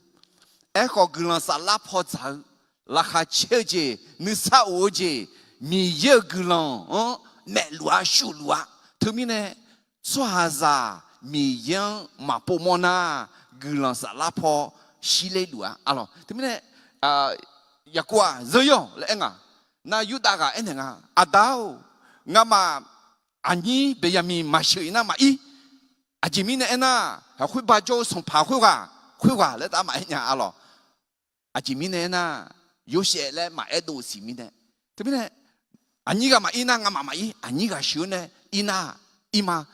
Aerkhawf, guiqlanq saflar paw dzaq-eu, laqkhaq caer-eu jeq, nuisar of-eu jeq, Miqyaer-euq guiqlanq-anr maefluf-a, shufluf-a. Teumirnae, tsawrhaqzaq Miqyaer-anr maqpov mawr nar, guiqlanq saflar paw shirler luf-a. Arlawq, teumirnae, Yaqkov-aq, zeur-ir-awq laer aer nga. Nar Yurdav ghaq aernaeq nga, Aqda-or, ngamaf aqnyir Beqyaqmiq maqsheuq-ir nar maqir. Aqjeq mirnae aernar, haq khoerba jawr-eu sanqpaq khoerghaq, khoerghaq laer taf maqaer nya. Arlawq, aqjeq mirnae aernar, Yorsaev laer maqaer dov siq mirnae. Teumirnae, aqnyir ghaq maqir nar ngamaf maqir, aqnyir ghaq sheuq-eu nae ir nar, ir ma.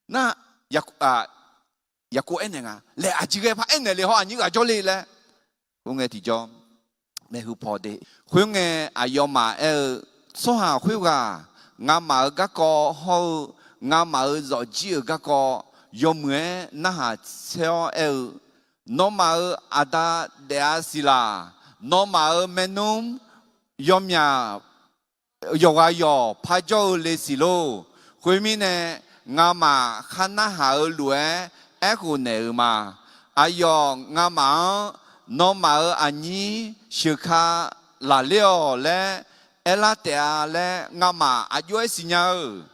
Nar, Yaqkov aernaeq nga, laer aqjeq ghae par aernaeq le haw, aqnyir ghaq jawr le laer. Khoerngae tiqjawr, maeqhu paw de. Khoerngae, aqyawfmaf aer-eu, Tsawrhaq khoerghaq ngamaf-euq garkawv hawr-eu, ngamaf-euq zawqjir-euq garkawv yawmuiq-aer narhaq tsaer-awr aer-eu, Nawmaf-euq aqda daef-a siq laq. Nawmaf-euq maernmr yawmyaq yawqghaq yawq parjawr-eu le siq lor. Khoermirnae, ngamaf khar narhaq-eu lof-aer aerkhof naeq-euq ma. Aqyawf ngamaf-anr nawmaf-euq aqnyir sheuq ka laqler-awq laer aerlar taef-a laer ngamaf aqjox-aer siqnya-eu.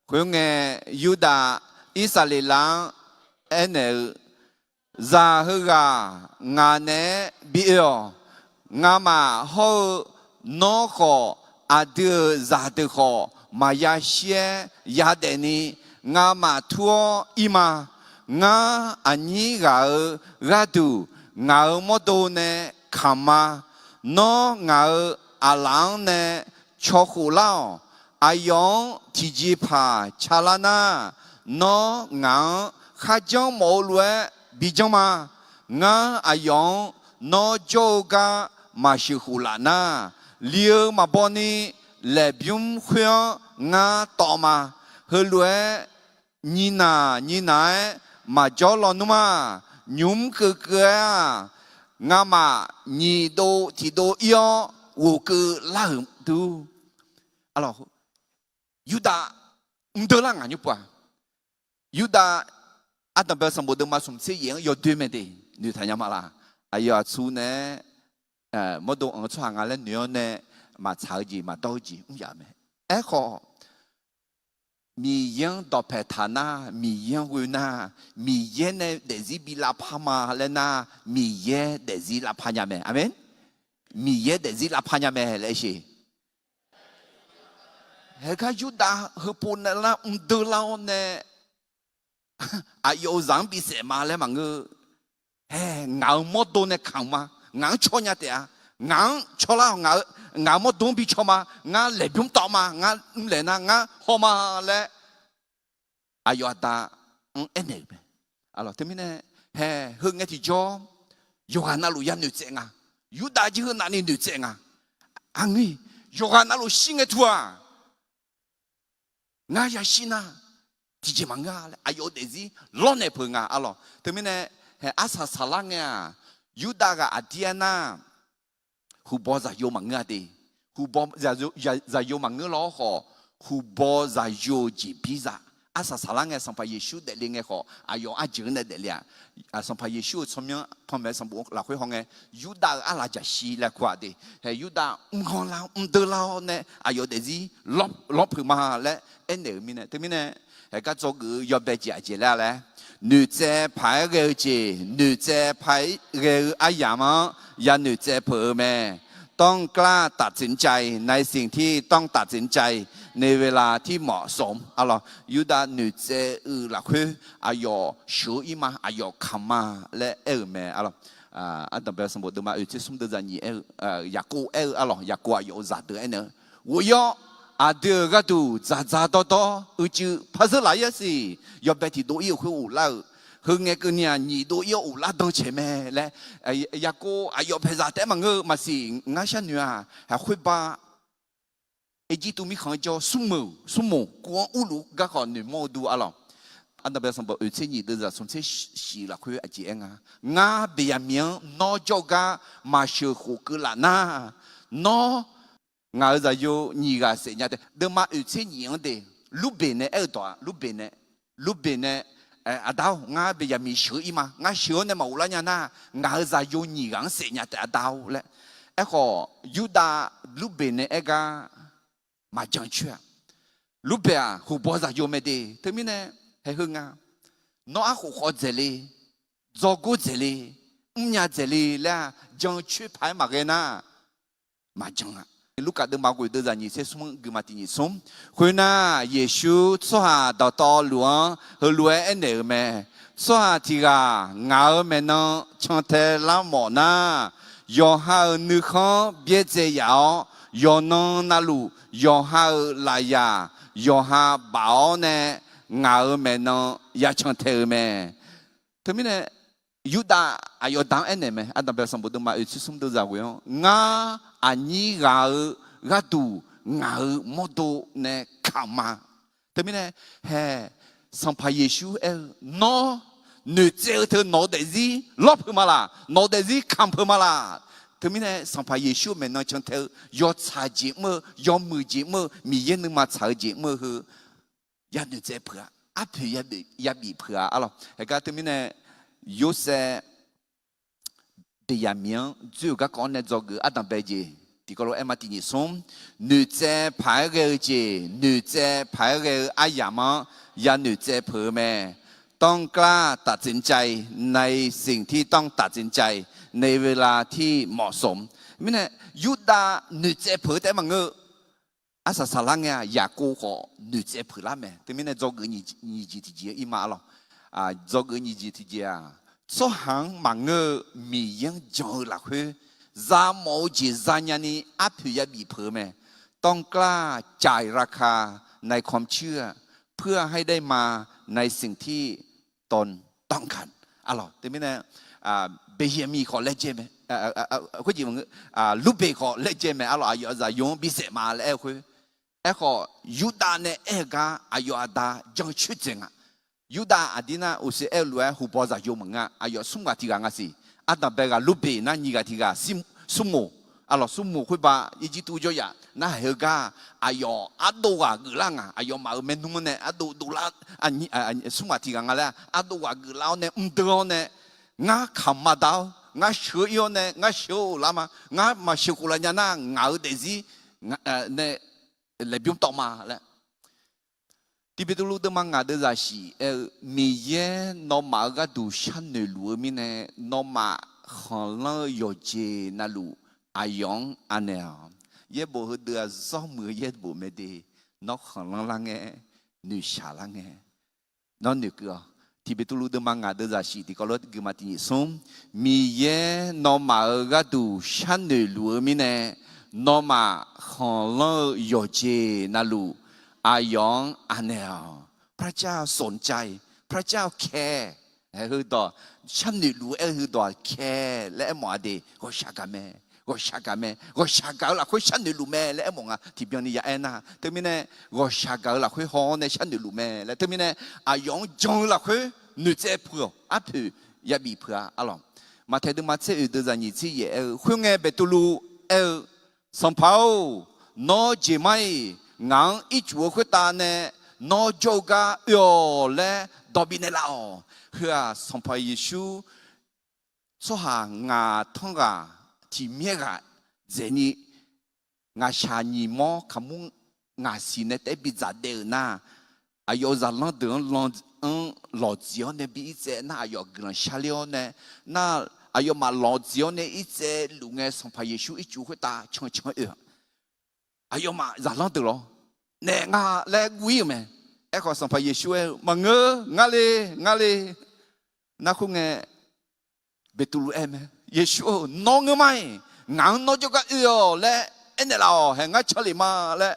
Khoerngae, Yurdav Irsaqleqlav-anr aernaeq-eu, Zaq heughaq ngaq naeq-aer bi oe-awq. Ngamaf hawr-eu nawr khawf, aqdui-euq zaqdeuq khawf, maqya shir-aer yadaef ni ngamaf tur-awr ir ma. Ngar aqnyir ghaq-euq gharduq ngaq-euq mawrdo nae kamq ma. Nawr ngaq-euq aqlaf-anr nae caw khof lar-awq. Aqyawf-anr tiqjeqpaq ca lar nar, nawr ngaq-anr kharjanr mawf-eu lof-aer bi janr ma. Ngar aqyawf-anr nawr jawr-eu gar maqsheuq khof laf nar, li-eu maqbaw ni laeqbymr khoer-anr ngar tawv ma. Heulof-aer nyiq naq nyiq naq-aer maqjawr lawnmr-aq, nymq mr keuv keuv-aer-aq, ngamaf nyiq dov tiq dov ir-awr ghofkeuv lar-euq dur. Yurdav mqdeur lar ngaq nymr pov-aq. Yurdav ardanqbae sanqbof deuvma smq tser yaef-anr yawdoer mae de, noeqtaq nya ma laq. Aqyawf aqtsu nae mawrdo anq-eu tsawrhaq nga laer noeq-awr nae maqtsaq-eu jeq maqdawr-eu jeq mr yaf mae. Aerkhawf, Miqyaer-anr dawqpae taq nar, Miqyaer-anr ghoe nar, Miqyaer nae daefzir bi lavpar ma laer nar, Miqyaer daefzir lavpar nya mae. Aqmeq. Miqyaer daefzir lavpar nya mae laer aer sheq. Haegar Yurdav heupov naeq lar mrdeuv lar-awr nae, aqyawf-euq zaq-anr bisaef ma laer maqngeur. Hae, ngaq-euq mawrdo nae kamq ma. Ngaq-anr caw nya taef-a. Ngaq-anr cawlar-awq, ngaq-euq mawrdo-anr bi caw ma. Ngar laeqbymr tawv ma. Ngar mrlaeq nar ngar haw ma laer aqyawf aqda-anr aernaeq-euq mae. Teumirnae, hae, heu ngae tiqjawr, yawqghaq navluf ya noeqtsaev nga. Yurdav jir heu navni noeqtsaev nga. Aqngeur, yawqghaq navluf shir ngae tu-aq, ngar yashir nar tiqjeq maqngeur-a laer aqyawf-eu daefzir lawrnaeq peuq nga arlawq. Teumirnae, hae, arsaq saqlar ngae-aq, Yurdav ghaq aqdir aernar, huqbaw zaqyo maqngeur-a de. Huqbaw zaqyo maqngeur law-awr khawf, huqbaw zaqyo-eu jeqbir zaq. Arsaq saqlar ngae Sanqpaq Yeqsur daefle ngae khawf, aqyawf arjeuq-anr nae daefle-aq, Sanqpaq Yeqsur-euq tsawrmyanr panmaeq sanqbof lafkhoer haw ngae, Yurdav-euq arlaq jaqshir laer kur-aq de. Hae, Yurdav mrganr lar mrdeuv lar-awr nae aqyawf daefzir lawr peuq ma laer aernaeq-euq mirnae, teumirnae, haegar dzawgeuf-eu yawbae jeq aqjeq laer-a laer, noeqtsaev paq-aer ghae-eu jeq, noeqtsaev paq-aer ghae-eu aryamq-anr ya noeqtsaev peuq-eu mae. ต้องกล้าตัดสินใจในสิ่งที่ต้องตัดสินใจในเวลาที่เหมาะสม. เวลาที่เหมาะสม arlawq, Yurdav noeqtsaev-eu lafkhoer aqyawf sheuq-ir ma, aqyawf kamq ma laer aer-euq mae arlawq. Ardanqbae sanqbof deuvma oeq tser smr deuvzaq nyiq aer-eu, Yaqkov aer-eu arlawq, Yaqkov aqyawf-euq zaqdeuq aernaeq-eu, ghof-ir-awr, aqdui-euq gharduq dzaqdzaq dawrdawr uicuiv par zeur laf-ir-a siq. Yawbae tiqdov-ir-euq khoer ghoflar-euq, heu ngae keuvni-aq nyiq dov-ir-awr ghoflar dan caeq mae laer, Yaqkov aqyawf paeqzaq taef-aer maqngeur-eu maqsiq. Ngar sharnoeq-aq, haq khoerba Erjirtuv mirkhanq-anr jawr-awr smrmuiq, smrmuiq kuv-anr urluf garkawv noeqmawr-eu dur arlawq. Ardanqbae sanqbof oeq tser nyiq deuvzaq smq tser shif lafkhoer aqjeq aer nga, Ngar Beqyaqmiq-anr nawr jawr-eu gar maqsheuq khof keuv laf nar, nawr ngaq-euq zaqyo nyiq ghaq saef nya taef. Deuvma oeq tser nyiq-anr de, Lurbeq nae aer-eu dawq-aq, Lurbeq nae, Lurbeq nae, Aqda-or, ngar Beqyaqmiq sheuq-ir ma. Ngar sheuq-awr nae maqghoflar nya nar, ngaq-euq zaqyo nyiq ghaq-anr saef nya taef, Aqda-or laer. Aerkhawf, Yurdav Lurbeq nae aer gar maqjan coer-a. Lurbeq-aq, huqbaw zaqyo mae de. Teumirnae, haeq heu nga, nawr arkhof khawv dzaeq le, dzawgor dzaeq le, mrnya dzaeq le laer-aq, jan coer paq-aer maqghae nar, maqjan-a. Lurkaf deuvma ghoeq deuvzaq nyiq tser smr-anr guima tiq nyiq smr. Khoernar, Yeqsur tsawrhaq dawqtawvluf-anr heulof-aer aernaeq-euq mae. Tsawrhaq tiq ghaq ngaq-euq maeqnan cantae lar mawf nar, yawqha-euq nuikhanr byaerdzae yaf-awr, yawqnan navluf yawqha-euq lafyaq yawqha baf-awr nae ngaq-euq maeqnan ya cantae-eu mae. Teumirnae, Yurdav aqyawf da-anr aernaeq mae. Ardanqbae sanqbof deuvma oeq tser smr deuvzaq ghoe-anr, Ngar aqnyir ghaq-euq gharduq ngaq-euq mawrdo nae kamq ma. Teumirnae, hae, Sanqpaq Yeqsur aer-eu, Nawr noeqtsaev-eu teu nawq-eu daefzir lawr peuq ma laq? Nawq-eu daefzir kamq peuq ma laq? Teumirnae, Sanqpaq Yeqsur-euq maeqnan cantae-eu yawtsaq jeq mr-eu, yawmuiq jeq mr-eu, Miqyaer nuima tsaq-eu jeq mr-eu heu ya noeqtsaev peuq-a. Arpoeq yabif peuq-a arlawq. Haegar teumirnae, Yorsaev Beqyaqmiq-anr dzoer-euq garkawv-anr nae dzawgeuf ardanqbae jeq tiqkawv lof-aer ma tiq nyiq smr. Noeqtsaev paq-aer ghae-eu jeq, noeqtsaev paq-aer ghae-eu aryamq-anr ya noeqtsaev peuq-eu mae. ต้องกล้าตัดสินใจในสิ่งที่ต้องตัดสินใจในเวลาที่เหมาะสม. Mirnae, Yurdav noeqtsaev peuq-eu taef-aer maqngeur-eu, arsaq saqlar ngae-aq, Yaqkov khawf noeqtsaev peuq lar mae. Teumirnae dzawgeuf nyiq jeq tiqjeq-ir ma arlawq. Dzawgeuf nyiq jeq tiqjeq-aq, tsawrhaq-anr maqngeur-eu Miqyaer-anr jan-eu lafkhoer, zamawf-eu jeq zanya ni arpoeq yabif peuq-eu mae. ต้องกล้าจ่ายราคาในความเชื่อ เพื่อให้ได้มาในสิ่งที่ตนต้องการ arlawq. Teumirnae, Beqyaqmiq khawf laejae mae, Lurbeq khawf laejae mae arlawq. Aqyawf zaqyo-anr bisaef ma laer aer-eu khoer. Aerkhawf, Yurdav nae aer-eu gar aqyawf aqda jancoer dzaeq nga. Yurdav aqdir nar uqshoe aer-eu lof-aer huqbaw zaqyo maqngeur-a. Aqyawf smr ghaq tiq ghaq nga siq. Ardanqbae ghaq Lurbeq nar nyiq ghaq tiq ghaq, smrmoq, arlawq smrmoq khoerba Irjirtuv jawryaf narhaq heu gar, aqyawf ardov ghaq geuflar nga. Aqyawfmaf-euq maernmr-anr nae ardov dovlar, smr ghaq tiq ghaq nga laer ardov ghaq geuflar-awr nae mrdeuv-awr nae, Ngar kamq ma da-awr, ngar sheuq-ir-awr nae ngar sheuq-eu lar ma. Ngar maqsheuq khof laf nya nar, ngaq-euq daefzir nae laeqbymr tawv ma laer. Tiq Beqtuvluv deuvma ngaq deuvzaq shif aer-eu, Miqyaer nawmaf-euq gharduq sharnoeq luf-eu mirnae, nawmaf khanqlanr-eu yawqjeq navluf aqyawf-anr anaeq-awq. Yaerbof heudeuv-aq zawrmuiq-eu yaerbof mae de. Nawr khanqlanr lar ngae, noeqshaq lar ngae, nawr noeqkeuv-awq. Tiq Beqtuvluv deuvma ngaq deuvzaq shif tiqkawv lof guima tiq nyiq smr, Miqyaer nawmaf-euq gharduq sharnoeq luf-eu mirnae, nawmaf khanqlanr-eu yawqjeq navluf aqyawf-anr anaeq-awq. พระเจ้าสนใจ, พระเจ้าแคร์ heudawq, sharnoeq luf-eu aer-eu heudawq-aq แคร์ laer aermawf-a de. Ghawqshaq gaq mae, ghawqshaq gaq mae, ghawqshaq gaq-eu lafkhoer sharnoeq luf mae laer aermawf nga. Tiqbyan ni ya aer nar, teumirnae ghawqshaq gaq-eu lafkhoer haw-awr nae sharnoeq luf mae laer, teumirnae aqyawf-anr jan-eu lafkhoer noeqtsaev puq-awq. Arpoeq yabif puq-a arlawq. Maqtaeq deuvma tser oeq deuvzaq nyiq tser yaef aer-eu, khoerngae Beqtuvluv aer-eu, Sanqpaq-or, nawr jeq mar-iq ngaq-anr ircuf-eu khoertav nae nawr jawr-eu gar oe-awq laer dawq bifnaeq laf-awq. Heu-aq Sanqpaq Yeqsur tsawrhaq ngaq tanr ghaq tiqmyaer ghaq dzaeqni, ngaqshaq nyiq mawr kaqmur ngaqsiq nae taef-aer bidzaq daev-euq nar, aqyawf-euq zaqlanr deuq-anr lan-anr lawqdziq-awr nae bi irtsaev nar, aqyawf guiqlanq sharler-awr nae, nar, aqyawfmaf lawqdziq-awr nae irtsaev luf ngae, Sanqpaq Yeqsur ircuf khoertav can can oe-aq, aqyawfmaf zaqlanr deuq lawr naeq nga laer guv ir-euq mae. Aerkhawf Sanqpaq Yeqsur aer-eu, Maqngeur, ngar le, ngar le. Nar khoerngae Beqtuvluv aer mae, Yeqsur-or, nawr ngeur mar-iq ngaq-anr nawr jawrgar oe-awq laer aernaeq laf-awq. Hae, ngar canlef ma laer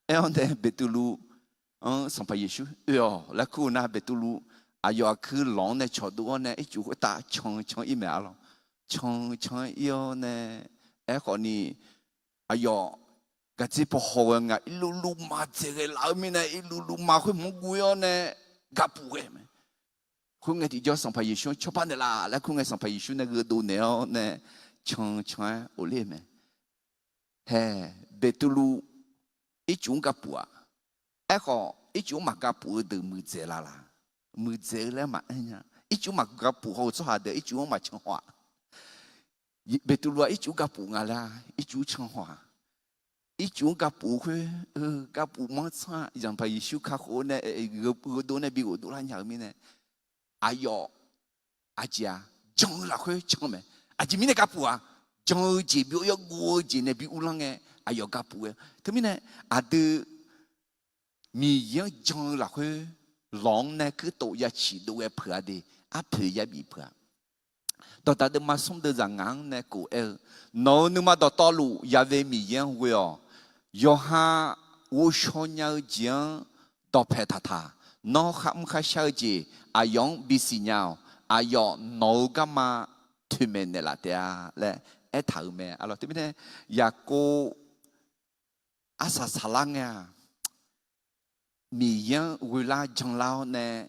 aer-awr nae Beqtuvluv-anr Sanqpaq Yeqsur oe-awq laer kur-eu nar, Beqtuvluv aqyawf aqkuir lawq-anr nae cawqdov-awr nae ircuf khoertav can can ir mae arlawq. Can can ir-awr nae, aerkhawf ni aqyawf gardzer paw haw ghae nga, irluvluv maqdzaeq ghae laf-eu mirnae, irluvluv ma khoer hmq guv ir-awr nae gapuf ghae mae. Khoerngae tiqjawr Sanqpaq Yeqsur-anr cawba naeqlaf laer kur ngae, Sanqpaq Yeqsur nae gheudov naeq-awr nae can can-aer ofler-eu mae. Hae, Beqtuvluv ircuf-anr gapuf-aq. Aerkhawf ircuf-anr maqgapuf-eu deuq muiqdzaeq laf laq? Muiqdzaeq-eu laer maqaer nya. Ircuf-anr maqgapuf haw-eu tsawrhaq deuq ircuf-anr maqcan haw-aq. Beqtuvluv-aq ircuf-anr gapuf nga laer-a? Ircuf-anr can haw-aq. Ircuf-anr gapuf-eu khoer, gapuf manr tsanr-aq, Sanqpaq Yeqsur kakhof-eu nae gheudov nae bi ghofdov lar nya-eu mirnae, aqyawf aqjeq-aq jan-eu lafkhoer can mae. Aqjeq mirnae gapuf-aq, jan-eu jeq byov yawguv-eu jeq nae bi uvlanr ngae, aqyawf gapuf ghae. Teumirnae aqdui Miqyaer-anr jan-eu lafkhoer lawq-anr nae kuirtof ya ciqdov ghae peuq-a de. Arpoeq yabif peuq-a. Dawqdaq deuvma smr deuvzaq ngaq-anr nae kof aer-eu, Nawq-euq nuima dawqtawvluf yav ve Miqyaer-anr ghoe-awq. Yawqha ghovshaw nya-eu jeq-anr dawqpaeq taqtaq. Nawr kharmr kharshar-eu jeq aqyawf-anr bisiq nya-awq. Aqyawf nawq-euq garma toeqmaeq naeqlaf taef-a laer aertaq-euq mae. Arlawq teumirnae Yaqkov arsaq saqlar ngae-aq, Miqyaer-anr ghoelar janlar-awr nae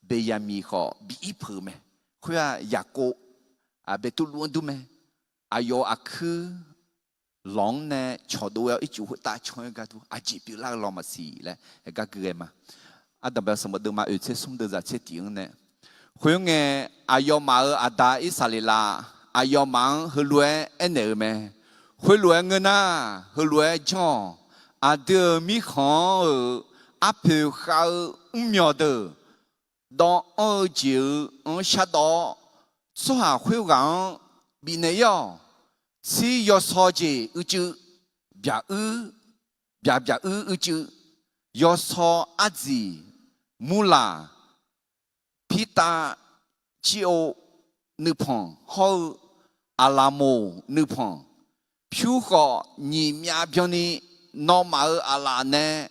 Beqyaqmiq khawf bi ir peuq-eu mae. Khoer-aq Yaqkov, Beqtuvluv-anr dur mae. Aqyawf aqkuir lawq-anr nae cawqdov ghae-awr ircuf khoertav can-aer gar dur, aqjeq pyeuflar-eu lawq maqsiq laer gar gui ghae ma. Ardanqbae sanqbof deuvma oeq tser smr deuvzaq tser tiq-anr nae, khoerngae aqyawfmaf-euq aqda Irsaqleqlav aqyawfmaf-anr heulof-aer aernaeq-euq mae. Khoerlof-aer ngeur nar, heulof-aer janr-awq. Aqdui-euq mirkhanq-anr-euq arpoeq khav-eu mrmyawq deuq, dawvanr-eu jeq-euq-anr shardawv-awr, tsawrhaq khoerghaq-anr bifnaeq ir-awq. Tsir yawsaw jeq uicuiv, byaq uir, byaq byaq uir uicuiv, yawsaw ardziq, murlaq, pirtav, cir-ov nuipanq hawr-eu aqlaqmoq nuipanq, pyur khawf nyiq myav byanni nawmaf-euq aqlaf nae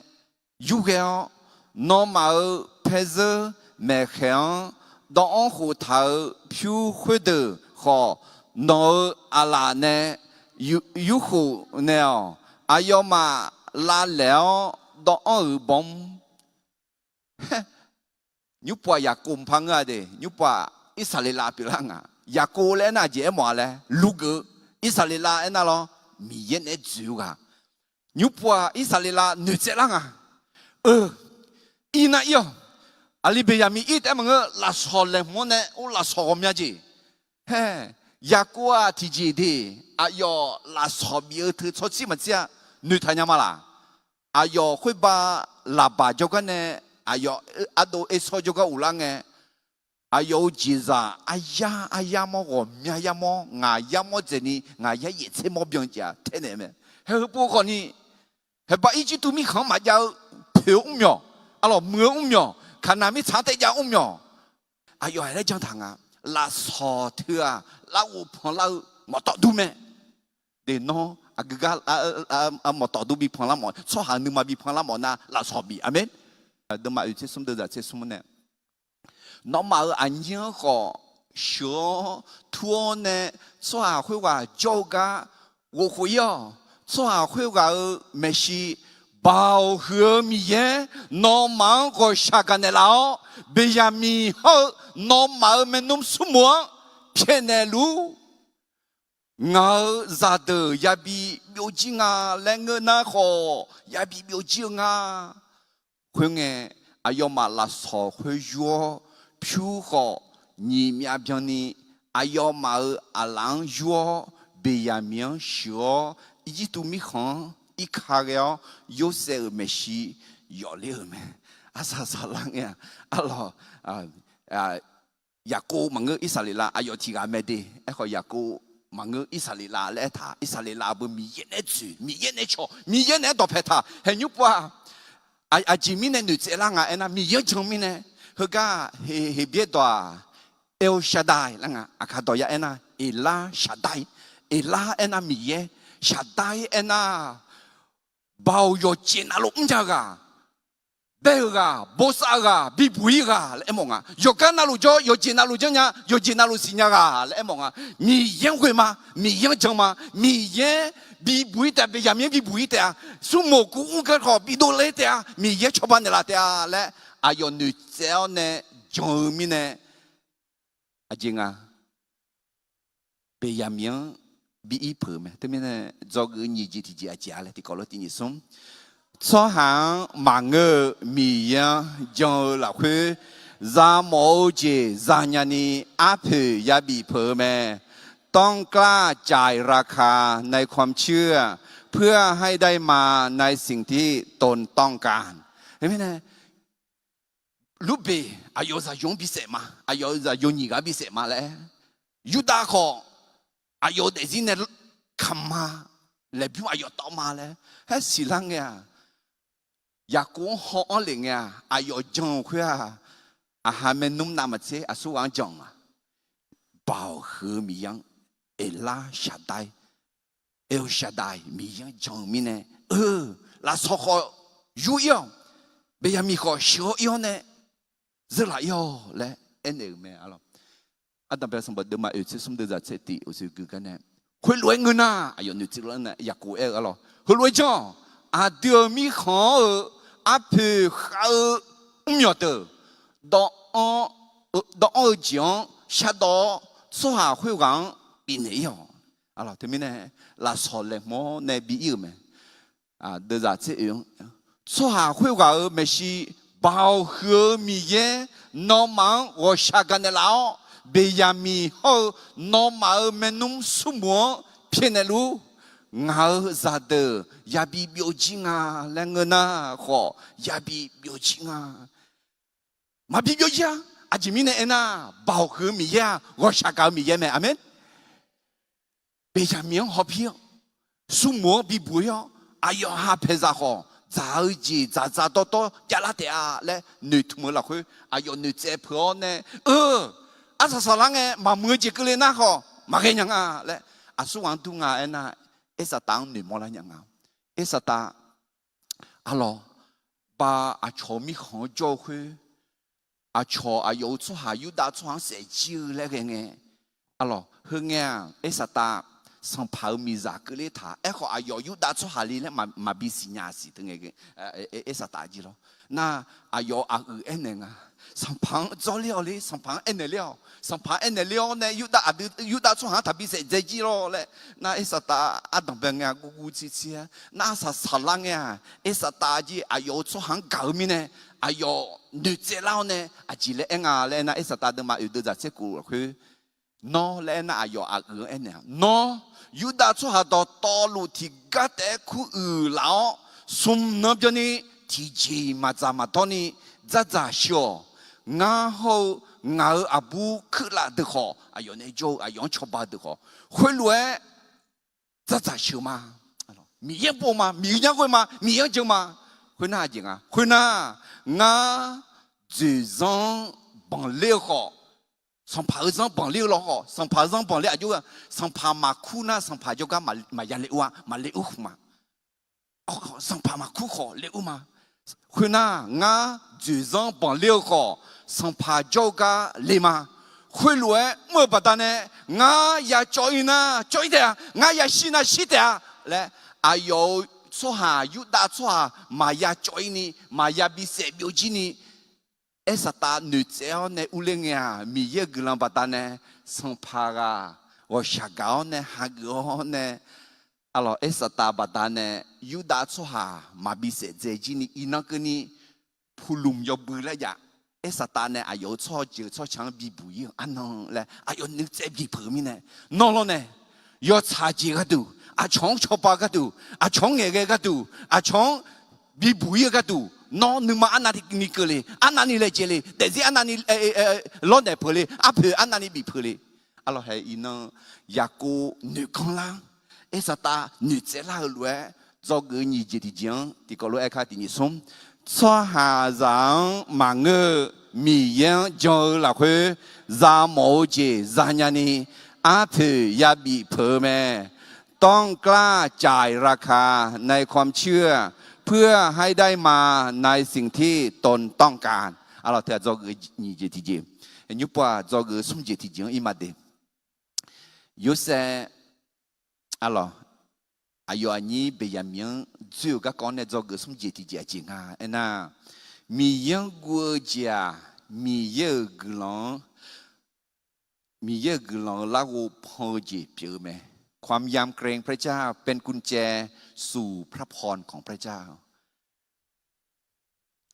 yurghae-awr, nawmaf-euq paezeur maeqkhaeq-anr dawvanr khoftaq-euq pyur khoerdeuq khawf, nawq-euq aqlaf nae yurkhof naeq-awq. Aqyawfmaf lavlaeq-awr dawvanr-euq bawmr. Nymrpov-aq Yaqkov mqpar ngeur-a de, nymrpov-aq Irsaqleqlav pyeuflar nga. Yaqkov laer aernar aqjeq aermawf-a laer lugeuf-eu, Irsaqleqlav aernar lawr, Miqyaer naeq-aer dzoeq-eu ghaq. Nymrpov-aq Irsaqleqlav noeqtsaev lar nga. Eu, ir nar ir-awq. Aqli Beqyaqmiq ir taef-aer maqngeur, lafsawq laeqhmq-anr nae or lafsawq ghawqmya jeq. Hae, Yaqkov-aq tiqjeq de, aqyawf lafsawq bif-eu teu tsawrtsir maqtsir-a, noeqtaq nya ma laq? Aqyawf khoerbav Laqbaq jawrgar nae, aqyawf ardov Ersawr jawrgar uvlar ngae, aqyawf-euq jeqzaq aryar aryar mawr, ghawqmya yar mawr, ngaq yar mawr dzaeqni ngaq yar yaeftser mawr byan jeq-aq taenaeq mae. Haeq heu pov khawfni, haeqbaq Irjirtuv mirkhanq-anr maqjav-eu poeq-eu mrmyawq, arlawq muiq-eu mrmyawq, Kaqnaq mirtsaq-anr taejav mrmyawq, aqyawf-aq laer jan taq nga. Lafsawq teu-aq larghov panlar-eu mawqtawf dur mae. Deq nawr aqgeu gar mawqtawf dur bi panlar mawf, tsawrhaq nuima bi panlar mawf nar lafsawq bif. Aqmeq. Deuvma oeq tser smr deuvzaq tser smr nae, nawmaf-euq aqnyir-anr khawf sheuq-awr tur-awr nae, tsawrhaq khoerghaq jawr-eu gar ghovkhof ir-awq. Tsawrhaq khoerghaq-euq maeqshi Baoq huiq-eu Miqyaer nawmaf-anr ghawqshaq gaqnaeq laf-awr, Beqyaqmiq hawr-eu nawmaf-euq maernmr smrmuiq-anr pyaeqnaeq luf-ur. Ngaq-euq zaqdeuq yabi byovjir nga laer ngeur nar khawf, yabi byovjir-eu nga. Khoerngae, aqyawfmaf lafsawq khoer yur-awr pyur khawf, nyiq myav byanni aqyawfmaf-euq aqlaf-anr yur-awr, Beqyaqmiq-anr sheuq-awr, Irjirtuv mirkhanq-anr irka ghae-awr, Yorsaev-euq maeqshi yawfler-euq mae. Arsaq saqlar ngae-aq, arlawq, Yaqkov maqngeur, Irsaqleqlav aqyawf tiq ghaq mae de. Aerkhawf Yaqkov maqngeur, Irsaqleqlav laer aertaq. Irsaqleqlav beu Miqyaer nae tsoeq, Miqyaer nae cawq, Miqyaer naeq-aer dawqpae taq. Haeqnymr pov-aq, aqjeq mirnae noeqtsaev lar nga aernar, Miqyaer-anr jan mirnae. Heugar Heqbyaer dawq-aq, El Shaddai laer nga. Aqkar dawq ya aernar, Eqlar Shaqdai. Eqlar aernar Miqyaer, Shaqdai aernar, Baoq yawqjeq navluf mrnya ghaq, bae-euq ghaq, bosav-eu ghaq, bibuq ir ghaq laer aermawf nga. Yawqgar navluf jawr, yawqjeq navluf janrnya, yawqjeq navluf siqnya ghaq laer aermawf nga. Miqyaer-anr ghoe ma, Miqyaer-anr jan ma, Miqyaer bibuq ir taef-a, Beqyaqmiq-anr bibuq ir taef-a, smrmuiq kuv mr gar khawf bidov ler taef-a, Miqyaer cawba naeqlaf taef-a laer aqyawf noeqtsaev-awr nae jan-eu mirnae, aqjeq nga, Beqyaqmiq-anr bi ir peuq-eu mae. Teumirnae dzawgeuf nyiq jeq tiqjeq aqjeq-a laer tiqkawv lof tiq nyiq smr. Tsawrhaq-anr maqngeur-eu Miqyaer-anr jan-eu lafkhoer, zamawf-eu jeq zanya ni arpoeq yabif peuq-eu mae. ต้องกล้าจ่ายราคาในความเชื่อ เพื่อให้ได้มาในสิ่งที่ตนต้องการ Mirnae, Lurbeq aqyawf-euq zaqyo-anr bisaef ma, aqyawf-euq zaqyo nyiq ghaq bisaef ma laer, Yurdav khawf aqyawf-euq daefzir nae kaqma, laeqbymr aqyawf tawv ma laer haer siqlar ngae-aq, Yaqkov-anr haw-anr lef ngae-aq, aqyawf jan-eu khoer-aq, aqha maernmr navmaqtser aqsurghaq-anr jan-a. Baoq huiq-eu Miqyaer-anr, Eqlar Shaqdai, El Shaddai Miqyaer-anr jan-eu mirnae, eu, lafsawq khawf yur ir-awq, Beqyaqmiq khawf sheuq-awr ir-awr nae, zeurlaf ir-awq laer aernaeq-euq mae. Ardanqbae sanqbof deuvma oeq tser smr deuvzaq tser tiq uqshoe gui gar nae, khoerlof-aer ngeur nar, aqyawf noeqtsaev lar nae Yaqkov aer-eu arlawq, heulof-aer janr-awq. Aqdui-euq mirkhanq-anr-eu arpoeq khav-eu mrmyawq deuq, dawv-anr-eu jeq-anr shardawv-awr, tsawrhaq khoerghaq-anr bifnaeq ir-awq. Arlawq, teumirnae lafsawq laeqhmq-awr nae bi ir-euq mae. Deuvzaq tser oeq-anr, tsawrhaq khoerghaq-euq maeqshi, Baoq huiq-eu Miqyaer nawmaf-anr ghawqshaq gaqnaeq laf-awr, Beqyaqmiq hawr-eu nawmaf-euq maernmr smrmuiq-anr pyaeqnaeq luf-ur. Ngaq-euq zaqdeuq yabi byovjir nga laer ngeur nar khawf, yabi byovjir nga. Maqbi byovjir-a. Aqjeq mirnae aernar, Baoq huiq-eu Miqyaer-aq, ghawqshaq gaq-eu Miqyaer mae. Aqmeq. Beqyaqmiq-anr hawpir-awr, smrmuiq-anr bibuq ir-awr, aqyawf ha paeqzaq khawf, dzaq-eu jeq dzaqdzaq dawrdawr javlar taef-a laer noeqtmq-eu lafkhoer, aqyawf noeqtsaev peuq-awr nae, eu, arsaq saqlar ngae maqmuiq-eu jeq keuvle nar khawf maqghae nya nga laer, aqsurghaq-anr dur nga aernar, Ersaqtaf-anr noeqmawr lar nya nga. Ersaqtaf, arlawq, ba aqcawq-eu mirkhanq-anr jawr-eu khoer, aqcawq aqyawf-euq tsawrhaq Yurdav tsawrhaq-anr saefjir-eu laer ghae ngae, arlawq, heungae-aq, Ersaqtaf sanqpaq-euq miqzaq keuvler taq. Aerkhawf, aqyawf Yurdav tsawrhaq le laer maqbi siqnya siq teu ngae, Ersaqtaf jir lawr. Nar, aqyawf aqyuif aernaeq nga. Sanqpaq-anr dzawrler-awq le, sanqpaq-anr aernaeq ler-awq. Sanqpaq-anr aernaeq ler-awr nae Yurdav aqdui, Yurdav tsawrhaq-anr taqbi saefdzae jir lawr laer. Nar Ersaqtaf ardanqbae ngae guvguv tsirtsir-aer nar, arsaq saqlar ngae-aq, Ersaqtaf jir aqyawf-euq tsawrhaq-anr gaq-eu mirnae, aqyawf noeqtsaev lar-awr nae aqjeq laer aer nga laer aernar, Ersaqtaf deuvma oeq deuvzaq tser kof lafkhoer, nawr laer aernar, aqyawf aqyuif-anr aernaeq-a, nawr Yurdav tsawrhaq dawqtawvluf tiqgar taef-aer kuruiq laf-awr, smq nan byanni tiqjeq-iq maqdzaq maqdawr ni dzardzaq sheu-awq. Ngar hawr-eu ngaq-euq aqbur kuirlav deuq khawf, aqyawf nae jawr-eu aqyawf-anr cawba-eu deuq khawf, khoerlof-aer dzardzaq sheuq ma. Miqyaer-anr pov ma, Miqyaer-anr ghoe ma, Miqyaer-anr jeuq ma. Khoernar aqjeq nga, khoernar, ngar dzoeqzanr-anr banqler-eu khawf, sanqpaq-euq zanr banqler-eu lawkhawf, sanqpaq-euq zanr banqler aqjox-a, sanqpaq maqkur nar sanqpaq jawrgar maqya le ur-a, maqle ur khmq ma. Sanqpaq maqkur khawf le ur ma. Khoernar, ngar dzoeqzanr banqler-eu khawf, sanqpaq jawr-eu gar le ma. Khoerlof-aer mr-eu baqdanae, ngar ya cawv-ir nar cawv-ir taef-a, ngar ya shir nar shir taef-a laer, aqyawf-euq tsawrhaq, Yurdav tsawrhaq maqya cawv-ir ni, maqya bisaef byovjir ni, Aersaqtav noeqtsaev-awr nae urler ngae-aq, Miqyaer-euq guiqlanq baqdanae, sanqpaq ghaq ghawqshaq gaq-awr nae hageuf-awr nae, aqlawq Aersaqtav baqdanae, Yurdav tsawrhaq maqbi saef dzae jir ni iqnan keuvni, Puqlmq yawbui laer jav, Aersaqtav nae aqyawf-euq tsawrjeuq tsawrca-anr bibuq-ir-euq arnan laer aqyawf noeqtsaev bipeuq-eu mirnae, nawr lawrnae, yawtsaq jeq gharduq, aqcawq-anr cawba gharduq, aqcawq-anr ngaeqghae gharduq, aqcawq-anr bibuq-ir-eu gharduq, nawr nuima arnavni keuvle, arnavni laejae le, daefzir arnavni lawrnaeq peuq le, arpoeq arnavni bif peuq le. Aqlawq hae iqnan, Yaqkov noeqganr lar, Aersaqtav noeqtsaev lar-eu lof-aer, dzawgeuf-eu nyiq jeq tiqjeq-anr tiqkawv lof-aer ka tiqnyiq smr, tsawrhaqzaq-anr maqngeur-eu Miqyaer-anr jan-eu lafkhoer, zamawf-eu jeq zanya ni, arpoeq yabif peuq-eu mae. ต้องกล้าจ่ายราคาในความเชื่อ เพื่อให้ได้มาในสิ่งที่ตนต้องการ. Aqlawq teughaq dzawgeuf nyiq jeq tiqjeq, nymr pov-aq dzawgeuf smr jeq tiqjeq-anr ir ma de. Yorsaev, aqlawq, aqyawf aqnyir Beqyaqmiq-anr dzoer-eu garkawv-anr nae dzawgeuf smr jeq tiqjeq aqjeq nga aernar, Miqyaer-anr guv-eu jeq-aq, Miqyaer-euq guiqlanq-anr, Miqyaer-euq guiqlanq-eu larghov pan-eu jeq pyeuf-eu mae. ความยำเกรงพระเจ้าเป็นกุญแจสู่พระพรของพระเจ้า.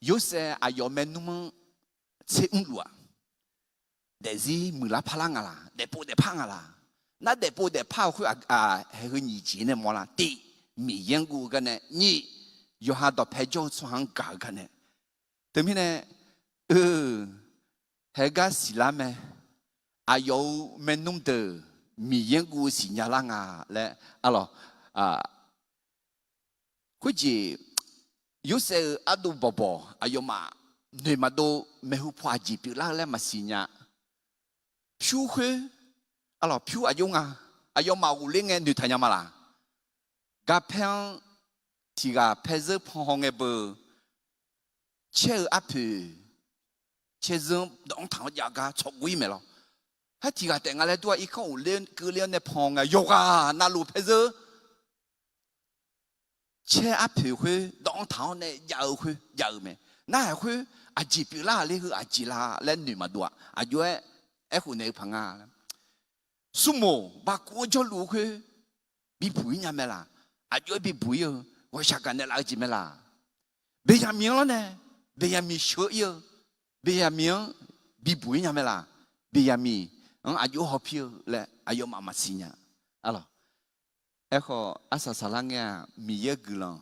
Yorsaev aqyawf maernmr-anr tser mrluf-aq, daefzir muiqlar parlar nga laq, daefpov daefpar nga laq. Nar daefpov daefpar-eu khoer-aq, haeq heu nyiq jeq nae mawrlar. Tiq, Miqyaer-anr guv-eu gar nae. Nyiq, yawqha dawqpae jawr-eu tsawrhaq-anr gaq-eu gar nae. Teumirnae, eu, haegar siqlar mae. Aqyawf-euq maernmr deuq Miqyaer-anr guv-eu siqnya lar nga laer, aqlawq, khoerjeq, Yorsaev-euq ardov bawqbawq aqyawfmaf noeq maqdov maeqhu paw aqjeq pyeuflar-eu laer maqsiq nya. Pyur khoer, aqlawq pyur aqjox nga, aqyawfmaf ghofler ngae noeqtaq nya ma laq. Garpaer-anr tiq ghaq paer zeur pan haw ngae beu, caer-eu arpoeq caer zeur-anr dawq-anr taq-awr jav gar tsawqgov-ir maeq lawr. Haer tiq ghaq taef nga laer dur-aq, irkanr ghofler keuvler-awr nae pan ngae, yawqghaq navluf paer zeur caer arpoeq khoer dawq-anr taq-awr nae jav-eu khoer jav-eu mae. Narhaq khoer aqjeq pyeuflar-aq ler heu aqjeq la laer noeq maqdov-aq, aqjox-aer aerkhof naeq-eu paq nga. Smrmoq baqkuv-anr jawrluf-eu khoer bibuq-ir nya mae laq? Aqjox-aer bibuq-ir-eu ghawqshaq gaq naeqlaf-eu jeq mae laq? Beqyaqmiq-anr lawrnae, Beqyaqmiq sheuq-ir-eu, Beqyaqmiq-anr bibuq-ir nya mae laq? Beqyaqmiq-anr aqjox hawpir-eu laer aqyawfmaf maqsiq nya. Aqlawq, aerkhawf arsaq saqlar ngae-aq, Miqyaer guiqlanq